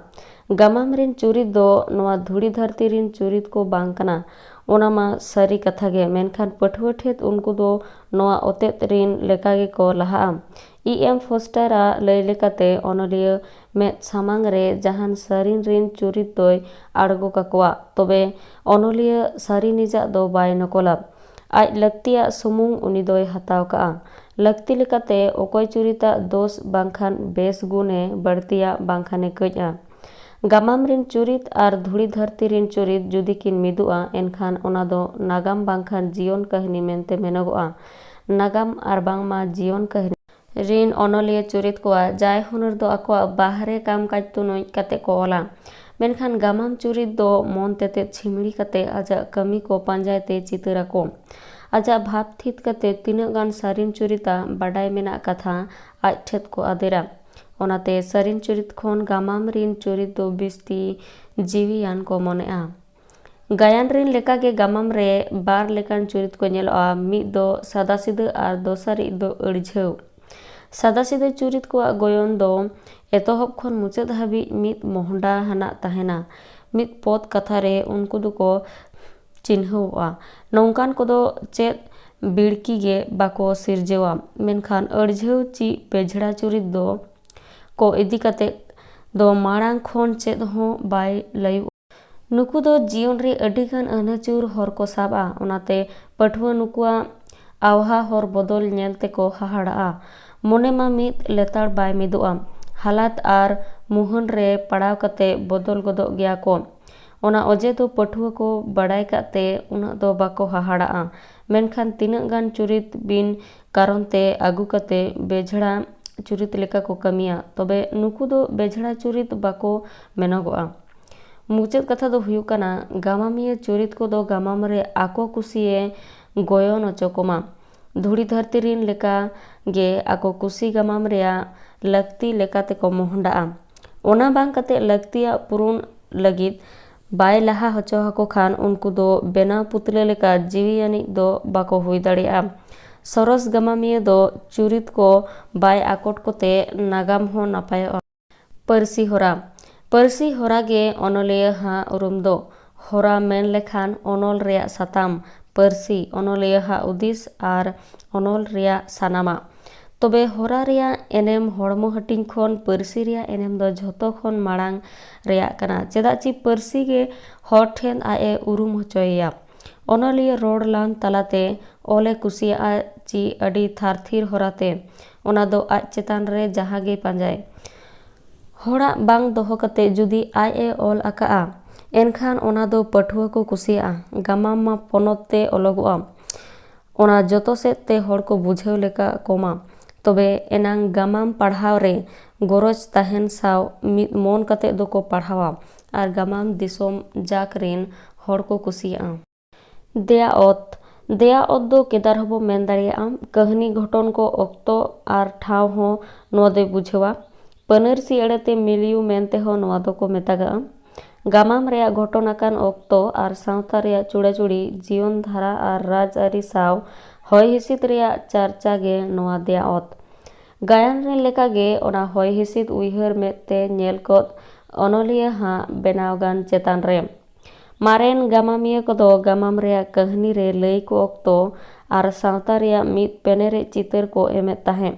ᱜᱟᱢᱟᱢ ᱨᱤᱱ ᱪᱩᱨᱤᱛ ᱫᱚ ᱱᱚᱣᱟ ᱫᱷᱩᱲᱤ ᱫᱷᱟᱹᱨᱛᱤ ᱨᱤᱱ ᱪᱩᱨᱤᱛ ᱠᱚ ᱵᱟᱝ ᱠᱟᱱᱟ, ᱚᱱᱟ ᱢᱟ ᱥᱟᱹᱨᱤ ᱠᱟᱛᱷᱟ ᱜᱮ, ᱢᱮᱱᱠᱷᱟᱱ ᱯᱟᱹᱴᱷᱩᱣᱟᱹ ᱴᱷᱮᱫ ᱩᱱᱠᱩ ᱫᱚ ᱱᱚᱣᱟ ᱚᱛᱮᱛ ᱨᱤᱱ ᱞᱮᱠᱟ ᱜᱮᱠᱚ ᱞᱟᱦᱟᱜᱼᱟ᱾ ᱤ ᱮᱢ ᱯᱷᱚᱥᱴᱟᱨᱟᱜ ᱞᱟᱹᱭ ᱞᱮᱠᱟᱛᱮ ᱚᱱᱚᱞᱤᱭᱟᱹ ᱢᱮᱫ ᱥᱟᱢᱟᱝ ᱨᱮ ᱡᱟᱦᱟᱱ ᱥᱟᱹᱨᱤᱱ ᱨᱤᱱ ᱪᱩᱨᱤᱛ ᱫᱚᱭ ᱟᱬᱜᱚ ᱠᱟᱠᱚᱣᱟ, ᱛᱚᱵᱮ ᱚᱱᱚᱞᱤᱭᱟᱹ ᱥᱟᱹᱨᱤ ᱱᱤᱡᱟᱜ ᱫᱚ ᱵᱟᱭ ᱱᱚᱠᱚᱞᱟ᱾ ᱟᱡ ᱞᱟᱹᱠᱛᱤᱭᱟᱜ ᱥᱩᱢᱩᱝ ᱩᱱᱤ ᱫᱚᱭ ᱦᱟᱛᱟᱣ ᱠᱟᱜᱼᱟ᱾ ᱞᱟᱹᱠᱛᱤ ᱞᱮᱠᱟᱛᱮ ᱚᱠᱚᱭ ᱪᱩᱨᱤᱛᱟᱜ ᱫᱳᱥ ᱵᱟᱝᱠᱷᱟᱱ ᱵᱮᱥ ᱜᱩᱱᱮ ᱵᱟᱹᱲᱛᱤᱭᱟ ᱵᱟᱝᱠᱷᱟᱱᱮ ᱠᱟᱹᱡᱼᱟ᱾ ᱜᱟᱢᱟᱢ ᱨᱤᱱ ᱪᱩᱨᱤᱛ ᱟᱨ ᱫᱷᱩᱲᱤ ᱫᱷᱟᱹᱨᱛᱤ ᱨᱤᱱ ᱪᱩᱨᱤᱛ ᱡᱩᱫᱤ ᱠᱤᱱ ᱢᱤᱫᱚᱜᱼᱟ, ᱮᱱᱠᱷᱟᱱ ᱚᱱᱟ ᱫᱚ ᱱᱟᱜᱟᱢ ᱵᱟᱝᱠᱷᱟᱱ ᱡᱤᱭᱚᱱ ᱠᱟᱹᱦᱱᱤ ᱢᱮᱱᱛᱮ ᱢᱮᱱᱚᱜᱚᱜᱼᱟ᱾ ᱱᱟᱜᱟᱢ ᱟᱨ ᱵᱟᱝᱢᱟ ᱡᱤᱭᱚᱱ ᱠᱟᱹᱦᱱᱤ ᱨᱤᱱ ᱚᱱᱚᱞᱤᱭᱟᱹ ᱪᱩᱨᱤᱛ ᱠᱚᱣᱟᱜ ᱡᱟᱭ ᱦᱩᱱᱟᱹᱨ ᱫᱚ ᱟᱠᱚᱣᱟᱜ ᱵᱟᱦᱨᱮ ᱠᱟᱢ ᱠᱟᱡᱽ ᱛᱩᱱᱩᱡ ᱠᱟᱛᱮ ᱠᱚ ᱚᱞᱟ, ᱢᱮᱱᱠᱷᱟᱱ ᱜᱟᱢᱟᱢ ᱪᱩᱨᱤᱛ ᱫᱚ ᱢᱚᱱ ᱛᱮᱛᱮᱫ ᱪᱷᱤᱢᱲᱤ ᱠᱟᱛᱮ ᱟᱡᱟᱜ ᱠᱟᱹᱢᱤ ᱠᱚ ᱯᱟᱸᱡᱟᱭ ᱛᱮ ᱪᱤᱛᱟᱹᱨ ᱟᱠᱚ᱾ ᱟᱡᱟᱜ ᱵᱷᱟᱵᱽ ᱛᱷᱤᱛ ᱠᱟᱛᱮ ᱛᱤᱱᱟᱹᱜ ᱜᱟᱱ ᱥᱟᱹᱨᱤᱱ ᱪᱩᱨᱤᱛᱟᱜ ᱵᱟᱰᱟᱭ ᱢᱮᱱᱟᱜ ᱠᱟᱛᱷᱟ ᱟᱡ ᱴᱷᱮᱫ ᱠᱚ ᱟᱫᱮᱨᱟ᱾ ᱚᱱᱟᱛᱮ ᱥᱟᱹᱨᱤᱱ ᱪᱩᱨᱤᱛ ᱠᱷᱚᱱ ᱜᱟᱢᱟᱢ ᱨᱤᱱ ᱪᱩᱨᱤᱛ ᱫᱚ ᱵᱤᱥᱛᱤ ᱡᱤᱣᱤᱭᱟᱱ ᱠᱚ ᱢᱚᱱᱮᱜᱼᱟ᱾ ᱜᱟᱭᱟᱱ ᱨᱤᱱ ᱞᱮᱠᱟᱜᱮ ᱜᱟᱢᱟᱢ ᱨᱮ ᱵᱟᱨ ᱞᱮᱠᱟᱱ ᱪᱩᱨᱤᱛ ᱠᱚ ᱧᱮᱞᱚᱜᱼᱟ, ᱢᱤᱫ ᱫᱚ ᱥᱟᱫᱟᱥᱤᱫᱟᱹ ᱟᱨ ᱫᱚᱥᱟᱨᱤᱡ ᱫᱚ ᱟᱹᱲᱡᱷᱟᱹᱣ᱾ ᱥᱟᱫᱟᱥᱤᱫᱟᱹ ᱪᱩᱨᱤᱛ ᱠᱚᱣᱟᱜ ᱜᱚᱭᱚᱱ ᱫᱚ ᱮᱛᱚᱦᱚᱵ ᱠᱷᱚᱱ ᱢᱩᱪᱟᱹᱫ ᱦᱟᱹᱵᱤᱡ ᱢᱤᱫ ᱢᱚᱦᱰᱟ ᱦᱟᱱᱟᱜ ᱛᱟᱦᱮᱱᱟ᱾ ᱢᱤᱫ ᱯᱚᱫ ᱠᱟᱛᱷᱟ ᱨᱮ ᱩᱱᱠᱩ ᱫᱚᱠᱚ ᱪᱤᱱᱦᱟᱹᱣᱚᱜᱼᱟ᱾ ᱱᱚᱝᱠᱟᱱ ᱠᱚᱫᱚ ᱪᱮᱫ ᱵᱤᱲᱠᱤ ᱜᱮ ᱵᱟᱠᱚ ᱥᱤᱨᱡᱟᱹᱣᱟ, ᱢᱮᱱᱠᱷᱟᱱ ᱟᱹᱲᱡᱷᱟᱹᱣ ᱪᱤ ᱵᱮᱡᱷᱲᱟ ᱪᱩᱨᱤᱛ ᱫᱚ ᱠᱚ ᱤᱫᱤ ᱠᱟᱛᱮ ᱫᱚ ᱢᱟᱲᱟᱝ ᱠᱷᱚᱱ ᱪᱮᱫ ᱦᱚᱸ ᱵᱟᱭ ᱞᱟᱹᱭᱚᱜᱼᱟ᱾ ᱱᱩᱠᱩ ᱫᱚ ᱡᱤᱭᱚᱱ ᱨᱮ ᱟᱹᱰᱤ ᱜᱟᱱ ᱟᱹᱱᱟᱹᱪᱩᱨ ᱦᱚᱨ ᱠᱚ ᱥᱟᱵᱼᱟ, ᱚᱱᱟᱛᱮ ᱯᱟᱹᱴᱷᱩᱣᱟᱹ ᱱᱩᱠᱩᱣᱟᱜ ᱟᱣᱦᱟ ᱦᱚᱨ ᱵᱚᱫᱚᱞ ᱧᱮᱞ ᱛᱮᱠᱚ ᱦᱟᱦᱟᱲᱟᱜᱼᱟ᱾ ᱢᱚᱱᱮ ᱢᱟ ᱢᱤᱫ ᱞᱮᱛᱟᱲ ᱵᱟᱭ ᱢᱤᱫᱚᱜᱼᱟ᱾ ᱦᱟᱞᱟᱛ ᱟᱨ ᱢᱩᱦᱟᱹᱱ ᱨᱮ ᱯᱟᱲᱟᱣ ᱠᱟᱛᱮ ᱵᱚᱫᱚᱞ ᱜᱚᱫᱚᱜ ᱜᱮᱭᱟ ᱠᱚ᱾ ᱚᱱᱟ ᱚᱡᱮ ᱫᱚ ᱯᱟᱹᱴᱷᱩᱣᱟᱹ ᱠᱚ ᱵᱟᱲᱟᱭ ᱠᱟᱜ ᱛᱮ ᱩᱱᱟᱹᱜ ᱫᱚ ᱵᱟᱠᱚ ᱦᱟᱦᱟᱲᱟᱜᱼᱟ᱾ ᱢᱮᱱᱠᱷᱟᱱ ᱛᱤᱱᱟᱹᱜ ᱜᱟᱱ ᱪᱩᱨᱤᱛ ᱵᱤᱱ ᱠᱟᱨᱚᱱ ᱛᱮ ᱟᱹᱜᱩ ᱠᱟᱛᱮ ᱵᱮᱡᱷᱲᱟ ᱪᱩᱨᱤᱛ ᱞᱮᱠᱟ ᱠᱚ ᱠᱟᱹᱢᱤᱭᱟ, ᱛᱚᱵᱮ ᱱᱩᱠᱩ ᱫᱚ ᱵᱮᱡᱷᱲᱟ ᱪᱩᱨᱤᱛ ᱵᱟᱠᱚ ᱢᱮᱱᱚᱜᱚᱜᱼᱟ᱾ ᱢᱩᱪᱟᱹᱫ ᱠᱟᱛᱷᱟ ᱫᱚ ᱦᱩᱭᱩᱜ ᱠᱟᱱᱟ, ᱜᱟᱢᱟᱢᱤᱭᱟᱹ ᱪᱩᱨᱤᱛ ᱠᱚᱫᱚ ᱜᱟᱢᱟᱢ ᱨᱮ ᱟᱠᱚ ᱠᱩᱥᱤᱭᱮ ᱜᱚᱭᱚᱱ ᱚᱪᱚ ᱠᱚᱢᱟ᱾ ᱫᱷᱩᱲᱤ ᱫᱷᱟᱹᱨᱛᱤ ᱨᱤᱱ ᱞᱮᱠᱟ ᱜᱮ ᱟᱠᱚ ᱠᱩᱥᱤ ᱜᱟᱢᱟᱢ ᱨᱮᱭᱟᱜ ᱞᱟᱹᱠᱛᱤ ᱞᱮᱠᱟ ᱛᱮᱠᱚ ᱢᱚᱦᱰᱟᱜᱼᱟ᱾ ᱚᱱᱟ ᱵᱟᱝ ᱠᱟᱛᱮ ᱞᱟᱹᱠᱛᱤᱭᱟᱜ ᱯᱩᱨᱩᱱ ᱞᱟᱹᱜᱤᱫ ᱵᱟᱭ ᱞᱟᱦᱟ ᱦᱚᱪᱚ ᱟᱠᱚ ᱠᱷᱟᱱ, ᱩᱱᱠᱩ ᱫᱚ ᱵᱮᱱᱟᱣ ᱯᱩᱛᱞᱟᱹ ᱞᱮᱠᱟ ᱡᱤᱣᱤ ᱟᱹᱱᱤᱡ ᱫᱚ ᱵᱟᱠᱚ ᱦᱩᱭ ᱫᱟᱲᱮᱭᱟᱜᱼᱟ᱾ ᱥᱚᱨᱚᱥ ᱜᱟᱢᱟᱢᱤᱭᱟᱹ ᱫᱚ ᱪᱩᱨᱤᱛ ᱠᱚ ᱵᱟᱭ ᱟᱠᱚᱴ ᱠᱚᱛᱮ ᱱᱟᱜᱟᱢ ᱦᱚᱸ ᱱᱟᱯᱟᱭᱚᱜᱼᱟ᱾ ᱯᱟᱹᱨᱥᱤ ᱦᱚᱨᱟ᱾ ᱯᱟᱹᱨᱥᱤ ᱦᱚᱨᱟ ᱜᱮ ᱚᱱᱚᱞᱤᱭᱟᱹ ᱦᱟᱜ ᱩᱨᱩᱢ ᱫᱚ᱾ ᱦᱚᱨᱟ ᱢᱮᱱ ᱞᱮᱠᱷᱟᱱ ᱚᱱᱚᱞ ᱨᱮᱭᱟᱜ ᱥᱟᱛᱟᱢ, ᱯᱟᱹᱨᱥᱤ, ᱚᱱᱚᱞᱤᱭᱟᱹ ᱦᱟᱜ ᱩᱫᱤᱥ ᱟᱨ ᱚᱱᱚᱞ ᱨᱮᱭᱟᱜ ᱥᱟᱱᱟᱢᱟᱜ᱾ ᱛᱚᱵᱮ ᱦᱚᱨᱟ ᱨᱮᱭᱟᱜ ᱮᱱᱮᱢ ᱦᱚᱲᱢᱚ ᱦᱟᱹᱴᱤᱧ ᱠᱷᱚᱱ ᱯᱟᱹᱨᱥᱤ ᱨᱮᱭᱟᱜ ᱮᱱᱮᱢ ᱫᱚ ᱡᱷᱚᱛᱚ ᱠᱷᱚᱱ ᱢᱟᱲᱟᱝ ᱨᱮᱭᱟᱜ ᱠᱟᱱᱟ, ᱪᱮᱫᱟᱜ ᱪᱤ ᱯᱟᱹᱨᱥᱤ ᱜᱮ ᱦᱚᱲ ᱴᱷᱮᱱ ᱟᱡ ᱮ ᱩᱨᱩᱢ ᱦᱚᱪᱚᱭᱮᱭᱟ᱾ ᱚᱱᱚᱞᱤᱭᱟᱹ ᱨᱚᱲ ᱞᱟᱱ ᱛᱟᱞᱟᱛᱮ ᱚᱞᱮ ᱠᱩᱥᱤᱭᱟᱜᱼᱟ ᱪᱤ ᱟᱹᱰᱤ ᱛᱷᱟᱨᱛᱷᱤᱨ ᱦᱚᱨᱟᱛᱮ, ᱚᱱᱟ ᱫᱚ ᱟᱡ ᱪᱮᱛᱟᱱ ᱨᱮ ᱡᱟᱦᱟᱸ ᱜᱮ ᱯᱟᱸᱡᱟᱭ᱾ ᱦᱚᱲᱟᱜ ᱵᱟᱝ ᱫᱚᱦᱚ ᱠᱟᱛᱮ ᱡᱩᱫᱤ ᱟᱡ ᱮ ᱚᱞ ᱟᱠᱟᱫᱼᱟ, ᱮᱱᱠᱷᱟᱱ ᱚᱱᱟ ᱫᱚ ᱯᱟᱹᱴᱷᱩᱣᱟᱹ ᱠᱚ ᱠᱩᱥᱤᱭᱟᱜᱼᱟ᱾ ᱜᱟᱢᱟᱢ ᱢᱟ ᱯᱚᱱᱚᱛ ᱛᱮ ᱚᱞᱚᱜᱚᱜᱼᱟ, ᱚᱱᱟ ᱡᱚᱛᱚ ᱥᱮᱫ ᱛᱮ ᱦᱚᱲ ᱠᱚ ᱵᱩᱡᱷᱟᱹᱣ ᱞᱮᱠᱟ ᱠᱚᱢᱟ, ᱛᱚᱵᱮ ᱮᱱᱟᱝ ᱜᱟᱢᱟᱢ ᱯᱟᱲᱦᱟᱣ ᱨᱮ ᱜᱚᱨᱚᱡᱽ ᱛᱟᱦᱮᱱ ᱥᱟᱶ ᱢᱤᱫ ᱢᱚᱱ ᱠᱟᱛᱮ ᱫᱚᱠᱚ ᱯᱟᱲᱦᱟᱣᱟ ᱟᱨ ᱜᱟᱢᱟᱢ ᱫᱤᱥᱚᱢ ᱡᱟᱠ ᱨᱤᱱ ᱦᱚᱲ ᱠᱚ ᱠᱩᱥᱤᱭᱟᱜᱼᱟ᱾ ᱫᱮᱭᱟ ᱚᱛ᱾ ᱫᱮᱭᱟ ᱚᱛ ᱫᱚ ᱠᱮᱫᱟᱨ ᱦᱚᱸᱵᱚ ᱢᱮᱱ ᱫᱟᱲᱮᱭᱟᱜᱼᱟ᱾ ᱠᱟᱹᱦᱱᱤ ᱜᱷᱚᱴᱚᱱ ᱠᱚ ᱚᱠᱛᱚ ᱟᱨ ᱴᱷᱟᱶ ᱦᱚᱸ ᱱᱚᱣᱟ ᱫᱚᱭ ᱵᱩᱡᱷᱟᱹᱣᱟ᱾ ᱯᱟᱹᱱᱟᱹᱨᱥᱤ ᱟᱹᱲᱟᱹᱛᱮ ᱢᱤᱞᱤᱭᱩ ᱢᱮᱱᱛᱮ ᱦᱚᱸ ᱱᱚᱣᱟ ᱫᱚᱠᱚ ᱢᱮᱛᱟᱜᱟᱜᱼᱟ᱾ ᱜᱟᱢᱟᱢ ᱨᱮᱭᱟᱜ ᱜᱷᱚᱴᱚᱱ ᱟᱠᱟᱱ ᱚᱠᱛᱚ ᱟᱨ ᱥᱟᱶᱛᱟ ᱨᱮᱭᱟᱜ ᱪᱩᱲᱟᱪᱩᱲᱤ, ᱡᱤᱭᱚᱱ ᱫᱷᱟᱨᱟ ᱟᱨ ᱨᱟᱡᱽᱟᱹᱨᱤ ᱥᱟᱶ ᱦᱚᱭ ᱦᱤᱸᱥᱤᱫ ᱨᱮᱭᱟᱜ ᱪᱟᱨᱪᱟ ᱜᱮ ᱱᱚᱣᱟ ᱫᱮᱭᱟ ᱚᱛ᱾ ᱜᱟᱭᱟᱱ ᱨᱮ ᱞᱮᱠᱟᱜᱮ ᱚᱱᱟ ᱦᱚᱭ ᱦᱤᱸᱥᱤᱫ ᱩᱭᱦᱟᱹᱨ ᱢᱮᱫ ᱛᱮ ᱧᱮᱞ ᱠᱚᱫ ᱚᱱᱚᱞᱤᱭᱟᱹ ᱦᱟᱜ ᱵᱮᱱᱟᱣ ᱜᱟᱱ ᱪᱮᱛᱟᱱ ᱨᱮ᱾ ᱢᱟᱨᱮᱱ ᱜᱟᱢᱟᱢᱤᱭᱟᱹ ᱠᱚᱫᱚ ᱜᱟᱢᱟᱢ ᱨᱮᱭᱟᱜ ᱠᱟᱹᱦᱱᱤ ᱨᱮ ᱞᱟᱹᱭ ᱠᱚ ᱚᱠᱛᱚ ᱟᱨ ᱥᱟᱶᱛᱟ ᱨᱮᱭᱟᱜ ᱢᱤᱫ ᱯᱮᱱᱮᱨᱮᱡ ᱪᱤᱛᱟᱹᱨ ᱠᱚ ᱮᱢᱮᱫ ᱛᱟᱦᱮᱸᱫ᱾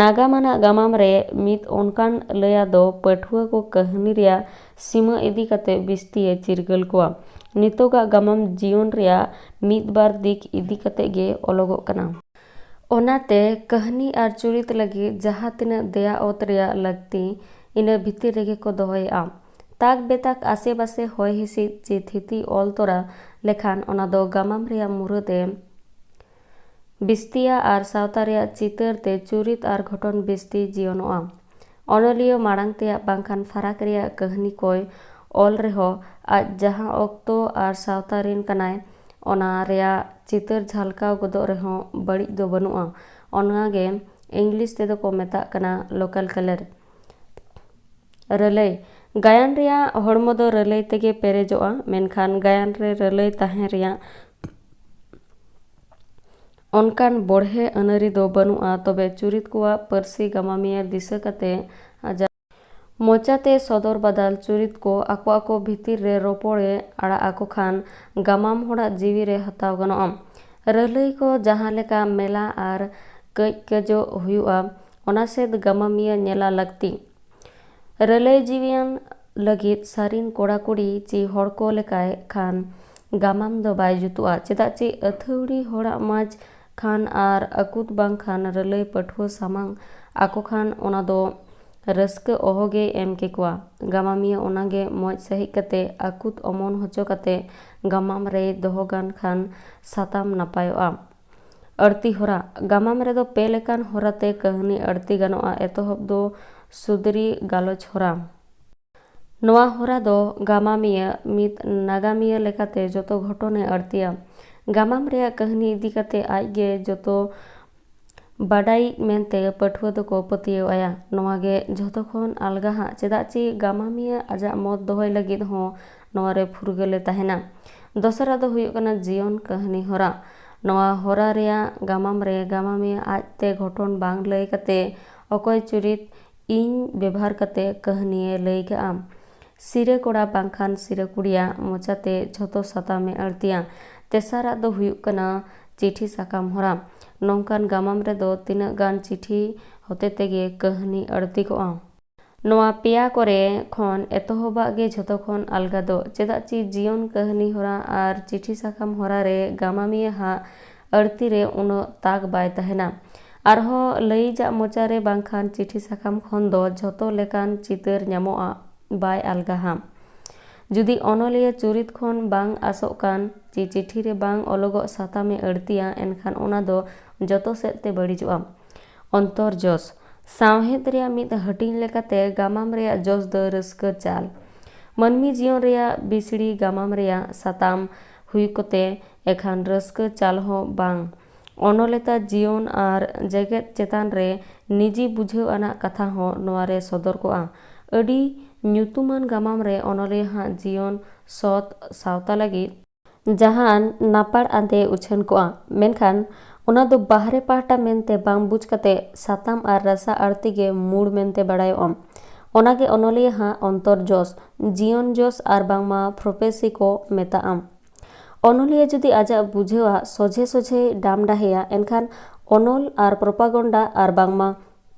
ᱱᱟᱜᱟᱢ ᱟᱱᱟᱜ ᱜᱟᱢᱟᱢ ᱨᱮ ᱢᱤᱫ ᱚᱱᱠᱟᱱ ᱞᱟᱹᱭᱟ ᱫᱚ ᱯᱟᱹᱴᱷᱩᱣᱟᱹ ᱠᱚ ᱠᱟᱹᱦᱱᱤ ᱨᱮᱭᱟᱜ ᱥᱤᱢᱟᱹ ᱤᱫᱤ ᱠᱟᱛᱮ ᱵᱤᱥᱛᱤᱭᱮ ᱪᱤᱨᱜᱟᱹᱞ ᱠᱚᱣᱟ᱾ ᱱᱤᱛᱚᱜᱟᱜ ᱜᱟᱢᱟᱢ ᱡᱤᱭᱚᱱ ᱨᱮᱭᱟᱜ ᱢᱤᱫ ᱵᱟᱨ ᱫᱤᱠ ᱤᱫᱤ ᱠᱟᱛᱮ ᱜᱮ ᱚᱞᱚᱜᱚᱜ ᱠᱟᱱᱟ᱾ ᱚᱱᱟᱛᱮ ᱠᱟᱹᱦᱱᱤ ᱟᱨ ᱪᱩᱨᱤᱛ ᱞᱟᱹᱜᱤᱫ ᱡᱟᱦᱟᱸ ᱛᱤᱱᱟᱹᱜ ᱫᱮᱭᱟ ᱚᱛ ᱨᱮᱭᱟᱜ ᱞᱟᱹᱠᱛᱤ, ᱤᱱᱟᱹ ᱵᱷᱤᱛᱤᱨ ᱨᱮᱜᱮ ᱠᱚ ᱫᱚᱦᱚᱭᱮᱫᱼᱟ᱾ ᱛᱟᱠ ᱵᱮᱛᱟᱠ ᱟᱥᱮ ᱯᱟᱥᱮ ᱦᱚᱭ ᱦᱤᱸᱥᱤᱫ ᱪᱮ ᱛᱷᱤᱛᱤ ᱚᱞ ᱛᱚᱨᱟ ᱞᱮᱠᱷᱟᱱ ᱚᱱᱟ ᱫᱚ ᱜᱟᱢᱟᱢ ᱨᱮᱭᱟᱜ ᱢᱩᱨᱟᱹᱫ ᱮ ᱵᱤᱥᱛᱤᱭᱟ ᱟᱨ ᱥᱟᱶᱛᱟ ᱨᱮᱭᱟᱜ ᱪᱤᱛᱟᱹᱨ ᱛᱮ ᱪᱩᱨᱤᱛ ᱟᱨ ᱜᱷᱚᱴᱚᱱ ᱵᱤᱥᱛᱤ ᱡᱤᱭᱚᱱᱚᱜᱼᱟ᱾ ᱚᱱᱚᱞᱤᱭᱟᱹ ᱢᱟᱲᱟᱝ ᱛᱮᱭᱟᱜ ᱵᱟᱝᱠᱷᱟᱱ ᱯᱷᱟᱨᱟᱠ ᱨᱮᱭᱟᱜ ᱠᱟᱹᱦᱱᱤ ᱠᱚᱭ ᱚᱞ ᱨᱮᱦᱚᱸ, ᱟᱡ ᱡᱟᱦᱟᱸ ᱚᱠᱛᱚ ᱟᱨ ᱥᱟᱶᱛᱟ ᱨᱮᱱ ᱠᱟᱱᱟᱭ, ᱚᱱᱟ ᱨᱮᱭᱟᱜ ᱪᱤᱛᱟᱹᱨ ᱡᱷᱟᱞᱠᱟᱣ ᱜᱚᱫᱚᱜ ᱨᱮᱦᱚᱸ ᱵᱟᱹᱲᱤᱡ ᱫᱚ ᱵᱟᱹᱱᱩᱜᱼᱟ᱾ ᱚᱱᱟᱜᱮ ᱤᱝᱞᱤᱥ ᱛᱮᱫᱚ ᱠᱚ ᱢᱮᱛᱟᱜ ᱠᱟᱱᱟ local colour᱾ ᱨᱟᱹᱞᱟᱹᱭ᱾ ᱜᱟᱭᱟᱱ ᱨᱮᱭᱟᱜ ᱦᱚᱲᱢᱚ ᱫᱚ ᱨᱟᱹᱞᱟᱹᱭ ᱛᱮᱜᱮ ᱯᱮᱨᱮᱡᱚᱜᱼᱟ, ᱢᱮᱱᱠᱷᱟᱱ ᱜᱟᱭᱟᱱ ᱨᱮ ᱨᱟᱹᱞᱟᱹᱭ ᱛᱟᱦᱮᱸ ᱨᱮᱭᱟᱜ ᱚᱱᱠᱟᱱ ᱵᱚᱲᱦᱮ ᱟᱹᱱᱟᱹᱨᱤ ᱫᱚ ᱵᱟᱹᱱᱩᱜᱼᱟ, ᱛᱚᱵᱮ ᱪᱩᱨᱤᱛ ᱠᱚᱣᱟᱜ ᱯᱟᱹᱨᱥᱤ ᱜᱟᱢᱟᱢᱤᱭᱟᱹ ᱫᱤᱥᱟᱹ ᱠᱟᱛᱮ ᱟᱡᱟᱜ ᱢᱚᱪᱟᱛᱮ ᱥᱚᱫᱚᱨ ᱵᱟᱫᱟᱞ ᱪᱩᱨᱤᱛ ᱠᱚ ᱟᱠᱚ ᱟᱠᱚ ᱵᱷᱤᱛᱤᱨ ᱨᱮ ᱨᱚᱯᱚᱲᱮ ᱟᱲᱟᱜ ᱟᱠᱚ ᱠᱷᱟᱱ ᱜᱟᱢᱟᱢ ᱦᱚᱲᱟᱜ ᱡᱤᱣᱤ ᱨᱮ ᱦᱟᱛᱟᱣ ᱜᱟᱱᱚᱜᱼᱟ᱾ ᱨᱟᱹᱞᱟᱹᱭ ᱠᱚ ᱡᱟᱦᱟᱸ ᱞᱮᱠᱟ ᱢᱮᱞᱟ ᱟᱨ ᱠᱟᱹᱡ ᱠᱟᱹᱡᱚᱜ ᱦᱩᱭᱩᱜᱼᱟ, ᱚᱱᱟ ᱥᱮᱫ ᱜᱟᱢᱟᱢᱤᱭᱟᱹ ᱧᱮᱞᱟ ᱞᱟᱹᱠᱛᱤ᱾ ᱨᱟᱹᱞᱟᱹᱭ ᱡᱤᱣᱤᱭᱟᱱ ᱞᱟᱹᱜᱤᱫ ᱥᱟᱹᱨᱤᱱ ᱠᱚᱲᱟ ᱠᱩᱲᱤ ᱪᱮ ᱦᱚᱲ ᱠᱚ ᱞᱮᱠᱟᱭ ᱠᱷᱟᱱ ᱜᱟᱢᱟᱢ ᱫᱚ ᱵᱟᱭ ᱡᱩᱛᱩᱜᱼᱟ᱾ ᱪᱮᱫᱟᱜ ᱪᱮ ᱟᱹᱛᱷᱟᱹᱣᱲᱤ ᱦᱚᱲᱟᱜ ᱢᱟᱡᱽ ᱠᱷᱟᱱ ᱟᱨ ᱟᱹᱠᱩᱛ ᱵᱟᱝᱠᱷᱟᱱ ᱨᱟᱹᱞᱟᱹᱭ ᱯᱟᱹᱴᱷᱩᱣᱟᱹ ᱥᱟᱢᱟᱝ ᱟᱠᱚ ᱠᱷᱟᱱ ᱚᱱᱟ ᱫᱚ ᱨᱟᱹᱥᱠᱟᱹ ᱚᱦᱚᱜᱮ ᱮᱢ ᱠᱮᱠᱚᱣᱟ᱾ ᱜᱟᱢᱟᱢᱤᱭᱟᱹ ᱚᱱᱟᱜᱮ ᱢᱚᱡᱽ ᱥᱟᱹᱦᱤᱡ ᱠᱟᱛᱮ ᱟᱹᱠᱩᱛ ᱚᱢᱚᱱ ᱦᱚᱪᱚ ᱠᱟᱛᱮ ᱜᱟᱢᱟᱢ ᱨᱮᱭ ᱫᱚᱦᱚ ᱜᱟᱱ ᱠᱷᱟᱱ ᱥᱟᱛᱟᱢ ᱱᱟᱯᱟᱭᱚᱜᱼᱟ᱾ ᱟᱹᱲᱛᱤ ᱦᱚᱨᱟ᱾ ᱜᱟᱢᱟᱢ ᱨᱮᱫᱚ ᱯᱮ ᱞᱮᱠᱟᱱ ᱦᱚᱨᱟᱛᱮ ᱠᱟᱹᱦᱱᱤ ᱟᱹᱲᱛᱤ ᱜᱟᱱᱚᱜᱼᱟ᱾ ᱮᱛᱚᱦᱚᱵ ᱫᱚ ᱥᱩᱫᱽᱨᱤ ᱜᱟᱞᱚᱪ ᱦᱚᱨᱟ᱾ ᱱᱚᱣᱟ ᱦᱚᱨᱟ ᱫᱚ ᱜᱟᱢᱟᱢᱤᱭᱟᱹ ᱢᱤᱫ ᱱᱟᱜᱟᱢᱤᱭᱟᱹ ᱞᱮᱠᱟᱛᱮ ᱡᱚᱛᱚ ᱜᱷᱚᱴᱚᱱᱮ ᱟᱹᱲᱛᱤᱭᱟ᱾ ᱜᱟᱢᱟᱢ ᱨᱮᱭᱟᱜ ᱠᱟᱹᱦᱱᱤ ᱤᱫᱤ ᱠᱟᱛᱮ ᱟᱡᱜᱮ ᱡᱚᱛᱚ ᱵᱟᱰᱟᱭᱤᱡ ᱢᱮᱱᱛᱮ ᱯᱟᱹᱴᱷᱩᱣᱟᱹ ᱫᱚᱠᱚ ᱯᱟᱹᱛᱭᱟᱹᱣ ᱟᱭᱟ᱾ ᱱᱚᱣᱟ ᱜᱮ ᱡᱷᱚᱛᱚ ᱠᱷᱚᱱ ᱟᱞᱜᱟ ᱦᱟᱸᱜ, ᱪᱮᱫᱟᱜ ᱪᱮ ᱜᱟᱢᱟᱢᱤᱭᱟᱹ ᱟᱡᱟᱜ ᱢᱚᱛ ᱫᱚᱦᱚᱭ ᱞᱟᱹᱜᱤᱫ ᱦᱚᱸ ᱱᱚᱣᱟ ᱨᱮ ᱯᱷᱩᱨᱜᱟᱹᱞᱮ ᱛᱟᱦᱮᱱᱟ᱾ ᱫᱚᱥᱟᱨᱟᱜ ᱫᱚ ᱦᱩᱭᱩᱜ ᱠᱟᱱᱟ ᱡᱤᱭᱚᱱ ᱠᱟᱹᱦᱱᱤ ᱦᱚᱨᱟ᱾ ᱱᱚᱣᱟ ᱦᱚᱨᱟ ᱨᱮᱭᱟᱜ ᱜᱟᱢᱟᱢ ᱨᱮ ᱜᱟᱢᱟᱢᱤᱭᱟᱹ ᱟᱡᱛᱮ ᱜᱷᱚᱴᱚᱱ ᱵᱟᱝ ᱞᱟᱹᱭ ᱠᱟᱛᱮ ᱚᱠᱚᱭ ᱪᱩᱨᱤᱛ ᱤᱧ ᱵᱮᱵᱷᱟᱨ ᱠᱟᱛᱮ ᱠᱟᱹᱦᱱᱤᱭᱮ ᱞᱟᱹᱭ ᱠᱟᱜᱼᱟ᱾ ᱥᱤᱨᱟᱹ ᱠᱚᱲᱟ ᱵᱟᱝᱠᱷᱟᱱ ᱥᱤᱨᱟᱹ ᱠᱩᱲᱤᱭᱟᱜ ᱢᱚᱪᱟᱛᱮ ᱡᱷᱚᱛᱚ ᱥᱟᱛᱟᱢᱮ ᱟᱹᱲᱛᱤᱭᱟ᱾ ᱛᱮᱥᱟᱨᱟᱜ ᱫᱚ ᱦᱩᱭᱩᱜ ᱠᱟᱱᱟ ᱪᱤᱴᱷᱤ ᱥᱟᱠᱟᱢ ᱦᱚᱨᱟ᱾ ᱱᱚᱝᱠᱟᱱ ᱜᱟᱢᱟᱢ ᱨᱮᱫᱚ ᱛᱤᱱᱟᱹᱜ ᱜᱟᱱ ᱪᱤᱴᱷᱤ ᱦᱚᱛᱮ ᱛᱮᱜᱮ ᱠᱟᱹᱦᱱᱤ ᱟᱹᱲᱛᱤ ᱠᱚᱜᱼᱟ᱾ ᱱᱚᱣᱟ ᱯᱮᱭᱟ ᱠᱚᱨᱮ ᱠᱷᱚᱱ ᱮᱛᱚᱦᱚᱵᱟᱜ ᱜᱮ ᱡᱷᱚᱛᱚ ᱠᱷᱚᱱ ᱟᱞᱜᱟ ᱫᱚ, ᱪᱮᱫᱟᱜ ᱪᱮ ᱡᱤᱭᱚᱱ ᱠᱟᱹᱦᱱᱤ ᱦᱚᱨᱟ ᱟᱨ ᱪᱤᱴᱷᱤ ᱥᱟᱠᱟᱢ ᱦᱚᱨᱟ ᱨᱮ ᱜᱟᱢᱟᱢᱤᱭᱟᱹ ᱦᱟᱜ ᱟᱹᱲᱛᱤ ᱨᱮ ᱩᱱᱟᱹᱜ ᱛᱟᱠ ᱵᱟᱭ ᱛᱟᱦᱮᱱᱟ᱾ ᱟᱨᱦᱚᱸ ᱞᱟᱹᱭᱤᱡᱟᱜ ᱢᱚᱪᱟ ᱨᱮ ᱵᱟᱝᱠᱷᱟᱱ ᱪᱤᱴᱷᱤ ᱥᱟᱠᱟᱢ ᱠᱷᱚᱱ ᱫᱚ ᱡᱷᱚᱛᱚ ᱞᱮᱠᱟᱱ ᱪᱤᱛᱟᱹᱨ ᱧᱟᱢᱚᱜᱼᱟ, ᱵᱟᱭ ᱟᱞᱜᱟ ᱦᱟᱜ᱾ ᱡᱩᱫᱤ ᱚᱱᱚᱞᱤᱭᱟᱹ ᱪᱩᱨᱤᱛ ᱠᱷᱚᱱ ᱵᱟᱝ ᱟᱥᱚᱜ ᱠᱟᱱ ᱪᱮ ᱪᱤᱴᱷᱤ ᱨᱮ ᱵᱟᱝ ᱚᱞᱚᱜᱚᱜ ᱥᱟᱛᱟᱢᱮ ᱟᱹᱲᱛᱤᱭᱟ, ᱮᱱᱠᱷᱟᱱ ᱚᱱᱟ ᱫᱚ ᱡᱚᱛᱚ ᱥᱮᱫ ᱛᱮ ᱵᱟᱹᱲᱤᱡᱚᱜᱼᱟ᱾ ᱚᱱᱛᱚᱨ ᱡᱚᱥ᱾ ᱥᱟᱶᱦᱮᱫ ᱨᱮᱭᱟᱜ ᱢᱤᱫ ᱦᱟᱹᱴᱤᱧ ᱞᱮᱠᱟᱛᱮ ᱜᱟᱢᱟᱢ ᱨᱮᱭᱟᱜ ᱡᱚᱥ ᱫᱚ ᱨᱟᱹᱥᱠᱟᱹ ᱪᱟᱞ᱾ ᱢᱟᱹᱱᱢᱤ ᱡᱤᱭᱚᱱ ᱨᱮᱭᱟᱜ ᱵᱤᱥᱲᱤ ᱜᱟᱢᱟᱢ ᱨᱮᱭᱟᱜ ᱥᱟᱛᱟᱢ ᱦᱩᱭ ᱠᱚᱛᱮ ᱮᱠᱷᱟᱱ ᱨᱟᱹᱥᱠᱟᱹ ᱪᱟᱞ ᱦᱚᱸ ᱵᱟᱝ᱾ ᱚᱱᱚᱞᱮᱛᱟ ᱡᱤᱭᱚᱱ ᱟᱨ ᱡᱮᱜᱮᱛ ᱪᱮᱛᱟᱱ ᱨᱮ ᱱᱤᱡᱤ ᱵᱩᱡᱷᱟᱹᱣ ᱟᱱᱟᱜ ᱠᱟᱛᱷᱟ ᱦᱚᱸ ᱱᱚᱣᱟ ᱨᱮ ᱥᱚᱫᱚᱨ ᱠᱚᱜᱼᱟ᱾ ᱟᱹᱰᱤ ᱧᱩᱛᱩᱢᱟᱱ ᱜᱟᱢᱟᱢ ᱨᱮ ᱚᱱᱚᱞᱤᱭᱟᱹ ᱦᱟᱜ ᱡᱤᱭᱚᱱ, ᱥᱚᱛ, ᱥᱟᱶᱛᱟ ᱞᱟᱹᱜᱤᱫ ᱡᱟᱦᱟᱱ ᱱᱟᱯᱟᱲ ᱟᱸᱫᱮ ᱩᱪᱷᱟᱹᱱ ᱠᱚᱜᱼᱟ, ᱢᱮᱱᱠᱷᱟᱱ ᱚᱱᱟ ᱫᱚ ᱵᱟᱦᱨᱮ ᱯᱟᱦᱴᱟ ᱢᱮᱱᱛᱮ ᱵᱟᱝ ᱵᱩᱡᱽ ᱠᱟᱛᱮ ᱥᱟᱛᱟᱢ ᱟᱨ ᱨᱟᱥᱟ ᱟᱹᱲᱛᱤ ᱜᱮ ᱢᱩᱲ ᱢᱮᱱᱛᱮ ᱵᱟᱲᱟᱭᱚᱜᱼᱟ᱾ ᱚᱱᱟᱜᱮ ᱚᱱᱚᱞᱤᱭᱟᱹ ᱦᱟᱜ ᱚᱱᱛᱚᱨ ᱡᱚᱥ, ᱡᱤᱭᱚᱱ ᱡᱚᱥ ᱟᱨ ᱵᱟᱝᱢᱟ ᱯᱨᱚᱯᱮᱥᱤ ᱠᱚ ᱢᱮᱛᱟᱜᱼᱟ᱾ ᱚᱱᱚᱞᱤᱭᱟᱹ ᱡᱩᱫᱤ ᱟᱡᱟᱜ ᱵᱩᱡᱷᱟᱹᱣᱟᱜ ᱥᱚᱡᱷᱮ ᱥᱚᱡᱷᱮᱭ ᱰᱟᱢᱰᱟᱦᱮᱭᱟ, ᱮᱱᱠᱷᱟᱱ ᱚᱱᱚᱞ ᱟᱨ ᱯᱨᱚᱯᱟᱜᱚᱱᱰᱟ ᱟᱨ ᱵᱟᱝᱢᱟ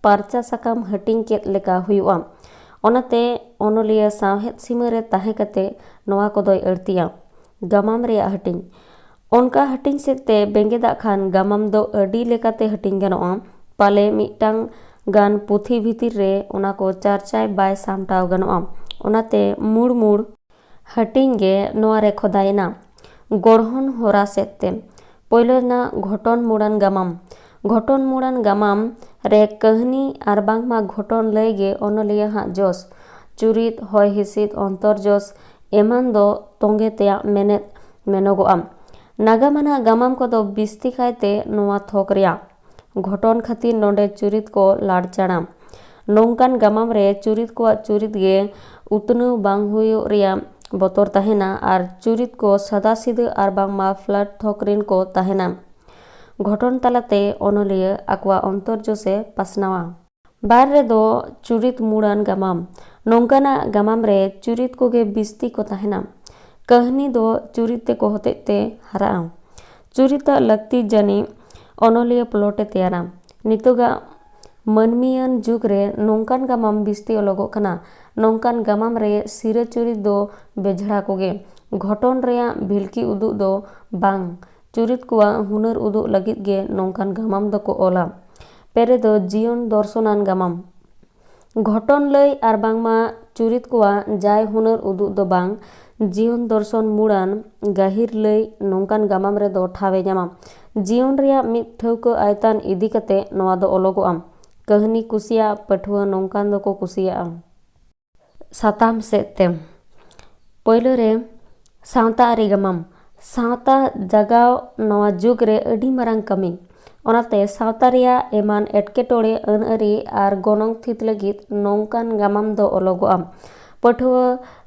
ᱯᱟᱨᱪᱟ ᱥᱟᱠᱟᱢ ᱦᱟᱹᱴᱤᱧ ᱠᱮᱫ ᱞᱮᱠᱟ ᱦᱩᱭᱩᱜᱼᱟ᱾ ᱚᱱᱟᱛᱮ ᱚᱱᱚᱞᱤᱭᱟᱹ ᱥᱟᱶᱦᱮᱫ ᱥᱤᱢᱟᱹ ᱨᱮ ᱛᱟᱦᱮᱸ ᱠᱟᱛᱮ ᱱᱚᱣᱟ ᱠᱚᱫᱚᱭ ᱟᱹᱲᱛᱤᱭᱟ᱾ ᱜᱟᱢᱟᱢ ᱨᱮᱭᱟᱜ ᱦᱟᱹᱴᱤᱧ᱾ ᱚᱱᱠᱟ ᱦᱟᱹᱴᱤᱧ ᱥᱮᱫ ᱛᱮ ᱵᱮᱸᱜᱮᱫᱟᱜ ᱠᱷᱟᱱ ᱜᱟᱢᱟᱢ ᱫᱚ ᱟᱹᱰᱤ ᱞᱮᱠᱟᱛᱮ ᱦᱟᱹᱴᱤᱧ ᱜᱟᱱᱚᱜᱼᱟ᱾ ᱯᱟᱞᱮ ᱢᱤᱫᱴᱟᱝ ᱜᱟᱱ ᱯᱩᱛᱷᱤ ᱵᱷᱤᱛᱤᱨ ᱨᱮ ᱚᱱᱟ ᱠᱚ ᱪᱟᱨᱪᱟᱭ ᱵᱟᱭ ᱥᱟᱢᱴᱟᱣ ᱜᱟᱱᱚᱜᱼᱟ᱾ ᱚᱱᱟᱛᱮ ᱢᱩᱲ ᱢᱩᱲ ᱦᱟᱹᱴᱤᱧ ᱜᱮ ᱱᱚᱣᱟ ᱨᱮ ᱠᱷᱚᱫᱟᱭᱮᱱᱟ᱾ ᱜᱚᱲᱦᱚᱱ ᱦᱚᱨᱟ ᱥᱮᱫ ᱛᱮ ᱯᱳᱭᱞᱳ ᱨᱮᱱᱟᱜ ᱜᱷᱚᱴᱚᱱ ᱢᱩᱲᱟᱱ ᱜᱟᱢᱟᱢ᱾ ᱜᱷᱚᱴᱚᱱ ᱢᱩᱲᱟᱱ ᱜᱟᱢᱟᱢ ᱨᱮ ᱠᱟᱹᱦᱱᱤ ᱟᱨ ᱵᱟᱝᱢᱟ ᱜᱷᱚᱴᱚᱱ ᱞᱟᱹᱭ ᱜᱮ ᱚᱱᱚᱞᱤᱭᱟᱹ ᱦᱟᱜ ᱡᱚᱥ, ᱪᱩᱨᱤᱛ, ᱦᱚᱭ ᱦᱤᱸᱥᱤᱫ, ᱚᱱᱛᱚᱨ ᱡᱚᱥ ᱮᱢᱟᱱ ᱫᱚ ᱛᱚᱸᱜᱮ ᱛᱮᱭᱟᱜ ᱢᱮᱱᱮᱫ ᱢᱮᱱᱚᱜᱚᱜᱼᱟ᱾ ᱱᱟᱜᱟᱢ ᱟᱱᱟᱜ ᱜᱟᱢᱟᱢ ᱠᱚᱫᱚ ᱵᱤᱥᱛᱤ ᱠᱟᱭᱛᱮ ᱱᱚᱣᱟ ᱛᱷᱚᱠ ᱨᱮᱭᱟᱜ ᱜᱷᱚᱴᱚᱱ ᱠᱷᱟᱹᱛᱤᱨ ᱱᱚᱰᱮ ᱪᱩᱨᱤᱛ ᱠᱚ ᱞᱟᱲᱪᱟᱲᱟ᱾ ᱱᱚᱝᱠᱟᱱ ᱜᱟᱢᱟᱢ ᱨᱮ ᱪᱩᱨᱤᱛ ᱠᱚᱣᱟᱜ ᱪᱩᱨᱤᱛ ᱜᱮ ᱩᱛᱱᱟᱹᱣ ᱵᱟᱝ ᱦᱩᱭᱩᱜ ᱨᱮᱭᱟᱜ ᱵᱚᱛᱚᱨ ᱛᱟᱦᱮᱱᱟ ᱟᱨ ᱪᱩᱨᱤᱛ ᱠᱚ ᱥᱟᱫᱟᱥᱤᱫᱟᱹ ᱟᱨ ᱵᱟᱝᱢᱟ ᱯᱷᱞᱟᱴ ᱛᱷᱚᱠ ᱨᱤᱱ ᱠᱚ ᱛᱟᱦᱮᱱᱟ᱾ ᱜᱷᱚᱴᱚᱱ ᱛᱟᱞᱟᱛᱮ ᱚᱱᱚᱞᱤᱭᱟᱹ ᱟᱠᱚᱣᱟᱜ ᱚᱱᱛᱚᱨ ᱡᱚᱥᱮ ᱯᱟᱥᱱᱟᱣᱟ᱾ ᱵᱟᱨ ᱨᱮᱫᱚ ᱪᱩᱨᱤᱛ ᱢᱩᱲᱟᱱ ᱜᱟᱢᱟᱢ᱾ ᱱᱚᱝᱠᱟᱱᱟᱜ ᱜᱟᱢᱟᱢ ᱨᱮ ᱪᱩᱨᱤᱛ ᱠᱚᱜᱮ ᱵᱤᱥᱛᱤ ᱠᱚ ᱛᱟᱦᱮᱱᱟ᱾ ᱠᱟᱹᱦᱱᱤ ᱫᱚ ᱪᱩᱨᱤᱛ ᱛᱮᱠᱚ ᱦᱚᱛᱮᱡ ᱛᱮ ᱦᱟᱨᱟᱜᱼᱟ᱾ ᱪᱩᱨᱤᱛᱟᱜ ᱞᱟᱹᱠᱛᱤ ᱡᱟᱹᱱᱤᱡ ᱚᱱᱚᱞᱤᱭᱟᱹ ᱯᱞᱚᱴ ᱮ ᱛᱮᱭᱟᱨᱟ᱾ ᱱᱤᱛᱚᱜᱟᱜ ᱢᱟᱹᱱᱢᱤᱭᱟᱱ ᱡᱩᱜᱽ ᱨᱮ ᱱᱚᱝᱠᱟᱱ ᱜᱟᱢᱟᱢ ᱵᱤᱥᱛᱤ ᱚᱞᱚᱜᱚᱜ ᱠᱟᱱᱟ᱾ ᱱᱚᱝᱠᱟᱱ ᱜᱟᱢᱟᱢ ᱨᱮ ᱥᱤᱨᱟᱹ ᱪᱩᱨᱤᱛ ᱫᱚ ᱵᱮᱡᱷᱲᱟ ᱠᱚᱜᱮ᱾ ᱜᱷᱚᱴᱚᱱ ᱨᱮᱭᱟᱜ ᱵᱷᱤᱞᱠᱤ ᱩᱫᱩᱜ ᱫᱚ ᱵᱟᱝ᱾ ᱪᱩᱨᱤᱛ ᱠᱚᱣᱟᱜ ᱦᱩᱱᱟᱹᱨ ᱩᱫᱩᱜ ᱞᱟᱹᱜᱤᱫ ᱜᱮ ᱱᱚᱝᱠᱟᱱ ᱜᱟᱢᱟᱢ ᱫᱚᱠᱚ ᱚᱞᱟ᱾ ᱯᱮ ᱨᱮᱫᱚ ᱡᱤᱭᱚᱱ ᱫᱚᱨᱥᱚᱱᱟᱱ ᱜᱟᱢᱟᱢ᱾ ᱜᱷᱚᱴᱚᱱ ᱞᱟᱹᱭ ᱟᱨ ᱵᱟᱝᱢᱟ ᱪᱩᱨᱤᱛ ᱠᱚᱣᱟᱜ ᱡᱟᱭ ᱦᱩᱱᱟᱹᱨ ᱩᱫᱩᱜ ᱫᱚ ᱵᱟᱝ᱾ ᱡᱤᱭᱚᱱ ᱫᱚᱨᱥᱚᱱ ᱢᱩᱲᱟᱱ ᱜᱟᱹᱦᱤᱨ ᱞᱟᱹᱭ ᱱᱚᱝᱠᱟᱱ ᱜᱟᱢᱟᱢ ᱨᱮᱫᱚ ᱴᱷᱟᱶ ᱮ ᱧᱟᱢᱟ᱾ ᱡᱤᱭᱚᱱ ᱨᱮᱭᱟᱜ ᱢᱤᱫ ᱴᱷᱟᱹᱣᱠᱟᱹ ᱟᱭᱛᱟᱱ ᱤᱫᱤ ᱠᱟᱛᱮ ᱱᱚᱣᱟ ᱫᱚ ᱚᱞᱚᱜᱚᱜᱼᱟ᱾ ᱠᱟᱹᱦᱱᱤ ᱠᱩᱥᱤᱭᱟᱜ ᱯᱟᱹᱴᱷᱩᱣᱟᱹ ᱱᱚᱝᱠᱟᱱ ᱫᱚᱠᱚ ᱠᱩᱥᱤᱭᱟᱜᱼᱟ᱾ ᱥᱟᱛᱟᱢ ᱥᱮᱫ ᱛᱮ ᱯᱳᱭᱞᱳ ᱨᱮ ᱥᱟᱶᱛᱟ ᱟᱹᱨᱤ ᱜᱟᱢᱟᱢ᱾ ᱥᱟᱶᱛᱟ ᱡᱟᱜᱟᱣ ᱱᱚᱣᱟ ᱡᱩᱜᱽ ᱨᱮ ᱟᱹᱰᱤ ᱢᱟᱨᱟᱝ ᱠᱟᱹᱢᱤ᱾ ᱚᱱᱟᱛᱮ ᱥᱟᱶᱛᱟ ᱨᱮᱭᱟᱜ ᱮᱢᱟᱱ ᱮᱴᱠᱮᱴᱚᱬᱮ, ᱟᱹᱱ ᱟᱹᱨᱤ ᱟᱨ ᱜᱚᱱᱚᱝ ᱛᱷᱤᱛ ᱞᱟᱹᱜᱤᱫ ᱱᱚᱝᱠᱟᱱ ᱜᱟᱢᱟᱢ ᱫᱚ ᱚᱞᱚᱜᱚᱜᱼᱟ᱾ ᱯᱟᱹᱴᱷᱩᱣᱟᱹ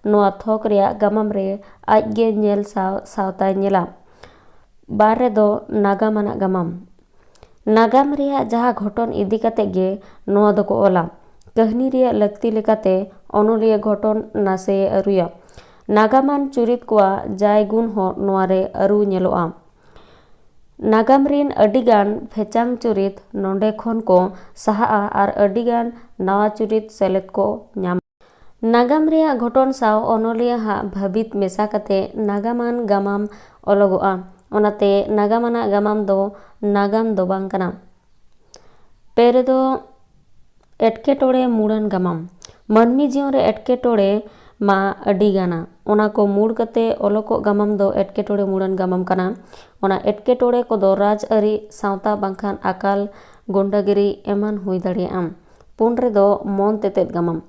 ᱱᱚᱣᱟ ᱛᱷᱚᱠ ᱨᱮᱭᱟᱜ ᱜᱟᱢᱟᱢ ᱨᱮ ᱟᱡ ᱜᱮ ᱧᱮᱞ ᱥᱟᱶ ᱥᱟᱶᱛᱟᱭ ᱧᱮᱞᱟ᱾ ᱵᱟᱨ ᱨᱮᱫᱚ ᱱᱟᱜᱟᱢ ᱟᱱᱟᱜ ᱜᱟᱢᱟᱢ᱾ ᱱᱟᱜᱟᱢ ᱨᱮᱭᱟᱜ ᱡᱟᱦᱟᱸ ᱜᱷᱚᱴᱚᱱ ᱤᱫᱤ ᱠᱟᱛᱮ ᱜᱮ ᱱᱚᱣᱟ ᱫᱚᱠᱚ ᱚᱞᱟ᱾ ᱠᱟᱹᱦᱱᱤ ᱨᱮᱭᱟᱜ ᱞᱟᱹᱠᱛᱤ ᱞᱮᱠᱟᱛᱮ ᱚᱱᱚᱞᱤᱭᱟᱹ ᱜᱷᱚᱴᱚᱱ ᱱᱟᱥᱮᱭᱮ ᱟᱹᱨᱩᱭᱟ᱾ ᱱᱟᱜᱟᱢᱟᱱ ᱪᱩᱨᱤᱛ ᱠᱚᱣᱟᱜ ᱡᱟᱭ ᱜᱩᱱ ᱦᱚᱸ ᱱᱚᱣᱟ ᱨᱮ ᱟᱹᱨᱩ ᱧᱮᱞᱚᱜᱼᱟ᱾ ᱱᱟᱜᱟᱢ ᱨᱤᱱ ᱟᱹᱰᱤᱜᱟᱱ ᱯᱷᱮᱪᱟᱝ ᱪᱩᱨᱤᱛ ᱱᱚᱰᱮ ᱠᱷᱚᱱ ᱠᱚ ᱥᱟᱦᱟᱜᱼᱟ ᱟᱨ ᱟᱹᱰᱤᱜᱟᱱ ᱱᱟᱣᱟ ᱪᱩᱨᱤᱛ ᱥᱮᱞᱮᱫ ᱠᱚ ᱧᱟᱢᱟ᱾ ᱱᱟᱜᱟᱢ ᱨᱮᱭᱟᱜ ᱜᱷᱚᱴᱚᱱ ᱥᱟᱶ ᱚᱱᱚᱞᱤᱭᱟᱹ ᱦᱟᱜ ᱵᱷᱟᱹᱵᱤᱛ ᱢᱮᱥᱟ ᱠᱟᱛᱮ ᱱᱟᱜᱟᱢᱟᱱ ᱜᱟᱢᱟᱢ ᱚᱞᱚᱜᱚᱜᱼᱟ᱾ ᱚᱱᱟᱛᱮ ᱱᱟᱜᱟᱢ ᱟᱱᱟᱜ ᱜᱟᱢᱟᱢ ᱫᱚ ᱱᱟᱜᱟᱢ ᱫᱚ ᱵᱟᱝ ᱠᱟᱱᱟ᱾ ᱯᱮ ᱨᱮᱫᱚ ᱮᱴᱠᱮᱴᱚᱬᱮ ᱢᱩᱲᱟᱱ ᱜᱟᱢᱟᱢ᱾ ᱢᱟᱹᱱᱢᱤ ᱡᱤᱭᱚᱱ ᱨᱮ ᱮᱴᱠᱮᱴᱚᱬᱮ ᱢᱟ ᱟᱹᱰᱤ ᱜᱟᱱᱟ᱾ ᱚᱱᱟ ᱠᱚ ᱢᱩᱲ ᱠᱟᱛᱮ ᱚᱞᱚᱠᱚᱜ ᱜᱟᱢᱟᱢ ᱫᱚ ᱮᱴᱠᱮᱴᱚᱬᱮ ᱢᱩᱲᱟᱱ ᱜᱟᱢᱟᱢ ᱠᱟᱱᱟ᱾ ᱚᱱᱟ ᱮᱴᱠᱮᱴᱚᱬᱮ ᱠᱚᱫᱚ ᱨᱟᱡᱽᱟᱹᱨᱤ, ᱥᱟᱶᱛᱟ ᱵᱟᱝᱠᱷᱟᱱ ᱟᱠᱟᱞ, ᱜᱩᱱᱰᱟᱹᱜᱤᱨᱤ ᱮᱢᱟᱱ ᱦᱩᱭ ᱫᱟᱲᱮᱭᱟᱜᱼᱟ᱾ ᱯᱩᱱ ᱨᱮᱫᱚ ᱢᱚᱱ ᱛᱮᱛᱮᱫ ᱜᱟᱢᱟᱢ᱾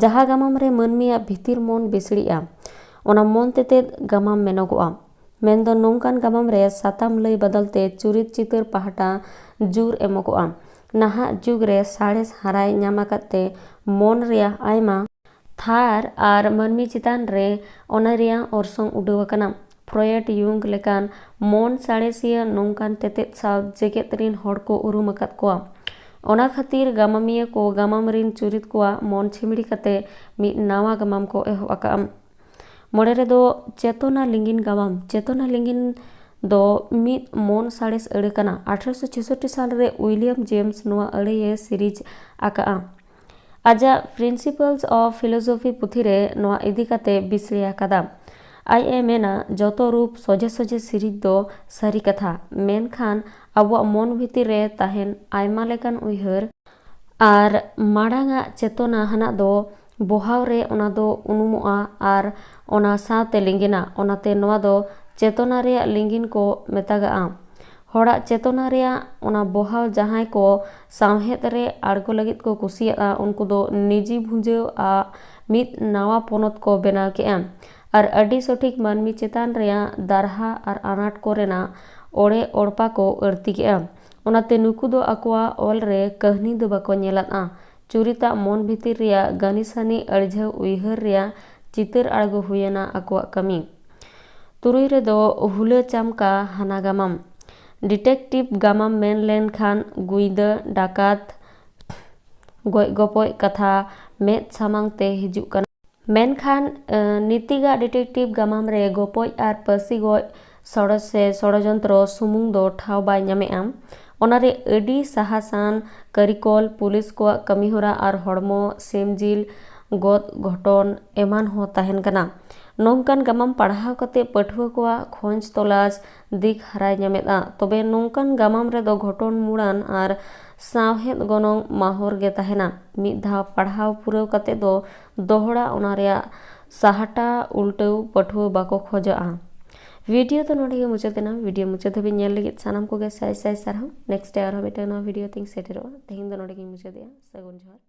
ᱡᱟᱦᱟᱸ ᱜᱟᱢᱟᱢ ᱨᱮ ᱢᱟᱹᱱᱢᱤᱭᱟᱜ ᱵᱷᱤᱛᱤᱨ ᱢᱚᱱ ᱵᱤᱥᱲᱤᱜᱼᱟ, ᱚᱱᱟ ᱢᱚᱱ ᱛᱮᱛᱮᱫ ᱜᱟᱢᱟᱢ ᱢᱮᱱᱚᱜᱚᱜᱼᱟ᱾ ᱢᱮᱱᱫᱚ ᱱᱚᱝᱠᱟᱱ ᱜᱟᱢᱟᱢ ᱨᱮ ᱥᱟᱛᱟᱢ ᱞᱟᱹᱭ ᱵᱟᱫᱟᱞ ᱛᱮ ᱪᱩᱨᱤᱛ ᱪᱤᱛᱟᱹᱨ ᱯᱟᱦᱴᱟ ᱡᱳᱨ ᱮᱢᱚᱜᱚᱜᱼᱟ᱾ ᱱᱟᱦᱟᱜ ᱡᱩᱜᱽ ᱨᱮ ᱥᱟᱬᱮᱥ ᱦᱟᱨᱟᱭ ᱧᱟᱢ ᱟᱠᱟᱫ ᱛᱮ ᱢᱚᱱ ᱨᱮᱭᱟᱜ ᱟᱭᱢᱟ ᱛᱷᱟᱨ ᱟᱨ ᱢᱟᱹᱱᱢᱤ ᱪᱮᱛᱟᱱ ᱨᱮ ᱚᱱᱟ ᱨᱮᱭᱟᱜ ᱚᱨᱥᱚᱝ ᱩᱰᱟᱹᱣ ᱟᱠᱟᱱᱟ᱾ ᱯᱷᱨᱚᱭᱮᱰ ᱭᱩᱝ ᱞᱮᱠᱟᱱ ᱢᱚᱱ ᱥᱟᱬᱮᱥᱤᱭᱟᱹ ᱱᱚᱝᱠᱟᱱ ᱛᱮᱛᱮᱫ ᱥᱟᱶ ᱡᱮᱜᱮᱛ ᱨᱤᱱ ᱦᱚᱲ ᱠᱚ ᱩᱨᱩᱢ ᱟᱠᱟᱫ ᱠᱚᱣᱟ᱾ ᱚᱱᱟ ᱠᱷᱟᱹᱛᱤᱨ ᱜᱟᱢᱟᱢᱤᱭᱟᱹ ᱠᱚ ᱜᱟᱢᱟᱢ ᱨᱤᱱ ᱪᱩᱨᱤᱛ ᱠᱚᱣᱟᱜ ᱢᱚᱱ ᱪᱷᱤᱢᱲᱤ ᱠᱟᱛᱮ ᱢᱤᱫ ᱱᱟᱣᱟ ᱜᱟᱢᱟᱢ ᱠᱚ ᱮᱦᱚᱵ ᱟᱠᱟᱫᱼᱟ᱾ ᱢᱚᱬᱮ ᱨᱮᱫᱚ ᱪᱮᱛᱚᱱᱟ ᱞᱤᱸᱜᱤᱱ ᱜᱟᱢᱟᱢ᱾ ᱪᱮᱛᱚᱱᱟ ᱞᱤᱸᱜᱤᱱ ᱫᱚ ᱢᱤᱫ ᱢᱚᱱ ᱥᱟᱬᱮᱥ ᱟᱹᱲᱟᱹ ᱠᱟᱱᱟ᱾ ᱟᱴᱷᱨᱚᱥᱚ ᱪᱷᱮᱥᱚᱴᱴᱤ ᱥᱟᱞ ᱨᱮ ᱩᱭᱞᱤᱭᱟᱢ ᱡᱮᱢᱥ ᱱᱚᱣᱟ ᱟᱹᱲᱟᱹᱭᱮ ᱥᱤᱨᱤᱡᱽ ᱟᱠᱟᱫᱼᱟ᱾ ᱟᱡᱟᱜ Principles of Philosophy ᱯᱩᱛᱷᱤ ᱨᱮ ᱱᱚᱣᱟ ᱤᱫᱤ ᱠᱟᱛᱮ ᱵᱤᱥᱲᱤ ᱟᱠᱟᱫᱟ᱾ ᱟᱡ ᱮ ᱢᱮᱱᱟ, ᱡᱚᱛᱚ ᱨᱩᱯ ᱥᱚᱡᱷᱮ ᱥᱚᱡᱷᱮ ᱥᱤᱨᱤᱡᱽ ᱫᱚ ᱥᱟᱹᱨᱤ ᱠᱟᱛᱷᱟ, ᱢᱮᱱᱠᱷᱟᱱ ᱟᱵᱚᱣᱟᱜ ᱢᱚᱱ ᱵᱷᱤᱛᱤᱨ ᱨᱮ ᱛᱟᱦᱮᱱ ᱟᱭᱢᱟ ᱞᱮᱠᱟᱱ ᱩᱭᱦᱟᱹᱨ ᱟᱨ ᱢᱟᱲᱟᱝ ᱟᱜ ᱪᱮᱛᱚᱱᱟ ᱦᱟᱱᱟᱜ ᱫᱚ ᱵᱚᱦᱟᱣ ᱨᱮ ᱚᱱᱟ ᱫᱚ ᱩᱱᱩᱢᱚᱜᱼᱟ ᱟᱨ ᱚᱱᱟ ᱥᱟᱶᱛᱮ ᱞᱤᱸᱜᱤᱱᱟ᱾ ᱚᱱᱟᱛᱮ ᱱᱚᱣᱟ ᱫᱚ ᱪᱮᱛᱚᱱᱟ ᱨᱮᱭᱟᱜ ᱞᱤᱸᱜᱤᱱ ᱠᱚ ᱢᱮᱛᱟᱜᱟᱜᱼᱟ᱾ ᱦᱚᱲᱟᱜ ᱪᱮᱛᱚᱱᱟ ᱨᱮᱭᱟᱜ ᱚᱱᱟ ᱵᱚᱦᱟᱣ ᱡᱟᱦᱟᱸᱭ ᱠᱚ ᱥᱟᱶᱦᱮᱫ ᱨᱮ ᱟᱬᱜᱚ ᱞᱟᱹᱜᱤᱫ ᱠᱚ ᱠᱩᱥᱤᱭᱟᱜᱼᱟ, ᱩᱱᱠᱩ ᱫᱚ ᱱᱤᱡᱤ ᱵᱷᱩᱸᱡᱟᱹᱣ ᱟᱜ ᱢᱤᱫ ᱱᱟᱣᱟ ᱯᱚᱱᱚᱛ ᱠᱚ ᱵᱮᱱᱟᱣ ᱠᱮᱜᱼᱟ ᱟᱨ ᱟᱹᱰᱤ ᱥᱚᱴᱷᱤᱠ ᱢᱟᱹᱱᱢᱤ ᱪᱮᱛᱟᱱ ᱨᱮᱭᱟᱜ ᱫᱟᱨᱦᱟ ᱟᱨ ᱟᱱᱟᱴ ᱠᱚᱨᱮᱱᱟᱜ ᱚᱲᱮ ᱚᱲᱯᱟ ᱠᱚ ᱟᱹᱲᱛᱤ ᱠᱮᱜᱼᱟ᱾ ᱚᱱᱟᱛᱮ ᱱᱩᱠᱩ ᱫᱚ ᱟᱠᱚᱣᱟᱜ ᱚᱞ ᱨᱮ ᱠᱟᱹᱦᱱᱤ ᱫᱚ ᱵᱟᱠᱚ ᱧᱮᱞᱟᱫᱼᱟ᱾ ᱪᱩᱨᱤᱛᱟᱜ ᱢᱚᱱ ᱵᱷᱤᱛᱤᱨ ᱨᱮᱭᱟᱜ ᱜᱟᱹᱱᱤᱥᱟᱹᱱᱤ ᱟᱹᱲᱡᱷᱟᱹᱣ ᱩᱭᱦᱟᱹᱨ ᱨᱮᱭᱟᱜ ᱪᱤᱛᱟᱹᱨ ᱟᱬᱜᱚ ᱦᱩᱭᱮᱱᱟ ᱟᱠᱚᱣᱟᱜ ᱠᱟᱹᱢᱤ᱾ ᱛᱩᱨᱩᱭ ᱨᱮᱫᱚ ᱦᱩᱞᱟᱹ ᱪᱟᱢᱠᱟ ᱦᱟᱱᱟ ᱜᱟᱢᱟᱢ᱾ ᱰᱤᱴᱮᱠᱴᱤᱵᱷ ᱜᱟᱢᱟᱢ ᱢᱮᱱ ᱞᱮᱱᱠᱷᱟᱱ ᱜᱩᱭᱫᱟᱹ, ᱰᱟᱠᱟᱛ, ᱜᱚᱡ ᱜᱚᱯᱚᱡ ᱠᱟᱛᱷᱟ ᱢᱮᱫ ᱥᱟᱢᱟᱝ ᱛᱮ ᱦᱤᱡᱩᱜ ᱠᱟᱱᱟ᱾ ᱢᱮᱱᱠᱷᱟᱱ, ᱮ, ᱱᱤᱛᱤᱜᱟᱜ ᱰᱤᱴᱮᱠᱴᱤᱵᱷ ᱜᱟᱢᱟᱢ ᱨᱮ ᱜᱚᱯᱚᱡ ᱟᱨ ᱯᱟᱹᱥᱤ ᱜᱚᱡ ᱥᱚᱲᱚ ᱥᱮ ᱥᱚᱲᱚᱡᱚᱱᱛᱨᱚ ᱥᱩᱢᱩᱝ ᱫᱚ ᱴᱷᱟᱶ ᱵᱟᱭ ᱧᱟᱢᱮᱜᱼᱟ᱾ ᱚᱱᱟᱨᱮ ᱟᱹᱰᱤ ᱥᱟᱦᱟᱥᱟᱱ ᱠᱟᱹᱨᱤᱠᱚᱞ, ᱯᱩᱞᱤᱥ ᱠᱚᱣᱟᱜ ᱠᱟᱹᱢᱤᱦᱚᱨᱟ ᱟᱨ ᱦᱚᱲᱢᱚ, ᱥᱤᱢ ᱡᱤᱞ, ᱜᱚᱫ ᱜᱷᱚᱴᱚᱱ ᱮᱢᱟᱱ ᱦᱚᱸ ᱛᱟᱦᱮᱱ ᱠᱟᱱᱟ᱾ ᱱᱚᱝᱠᱟᱱ ᱜᱟᱢᱟᱢ ᱯᱟᱲᱦᱟᱣ ᱠᱟᱛᱮ ᱯᱟᱹᱴᱷᱩᱣᱟᱹ ᱠᱚᱣᱟᱜ ᱠᱷᱚᱸᱡᱽ ᱛᱚᱞᱟᱥ ᱫᱤᱠ ᱦᱟᱨᱟᱭ ᱧᱟᱢᱮᱫᱼᱟ᱾ ᱛᱚᱵᱮ ᱱᱚᱝᱠᱟᱱ ᱜᱟᱢᱟᱢ ᱨᱮᱫᱚ ᱜᱷᱚᱴᱚᱱ ᱢᱩᱲᱟᱱ ᱟᱨ ᱥᱟᱶᱦᱮᱫ ᱜᱚᱱᱚᱝ ᱢᱟᱦᱚᱨ ᱜᱮ ᱛᱟᱦᱮᱱᱟ᱾ ᱢᱤᱫ ᱫᱷᱟᱣ ᱯᱟᱲᱦᱟᱣ ᱯᱩᱨᱟᱹᱣ ᱠᱟᱛᱮ ᱫᱚ ᱫᱚᱦᱲᱟ ᱚᱱᱟ ᱨᱮᱭᱟᱜ ᱥᱟᱦᱴᱟ ᱩᱞᱴᱟᱹᱣ ᱯᱟᱹᱴᱷᱩᱣᱟᱹ ᱵᱟᱠᱚ ᱠᱷᱚᱡᱚᱜᱼᱟ᱾ ᱵᱷᱤᱰᱤᱭᱳ ᱫᱚ ᱱᱚᱰᱮ ᱜᱮ ᱢᱩᱪᱟᱹᱫ ᱮᱱᱟ᱾ ᱵᱷᱤᱰᱤᱭᱳ ᱢᱩᱪᱟᱹᱫ ᱫᱷᱟᱹᱵᱤᱡ ᱧᱮᱞ ᱞᱟᱹᱜᱤᱫ ᱥᱟᱱᱟᱢ ᱠᱚᱜᱮ ᱥᱟᱭ ᱥᱟᱭ ᱥᱟᱨᱦᱟᱣ᱾ ᱱᱮᱠᱥᱴ ᱰᱮ ᱟᱨᱦᱚᱸ ᱢᱤᱫᱴᱟᱝ ᱱᱟᱣᱟ ᱵᱷᱤᱰᱤᱭᱳ ᱛᱤᱧ ᱥᱮᱴᱮᱨᱚᱜᱼᱟ᱾ ᱛᱮᱦᱮᱧ ᱫᱚ ᱱᱚᱰᱮ ᱜᱤᱧ ᱢᱩᱪᱟᱹᱫᱮᱜᱼᱟ᱾ ᱥᱟᱹᱜᱩᱱ ᱡᱚᱦᱟᱨ᱾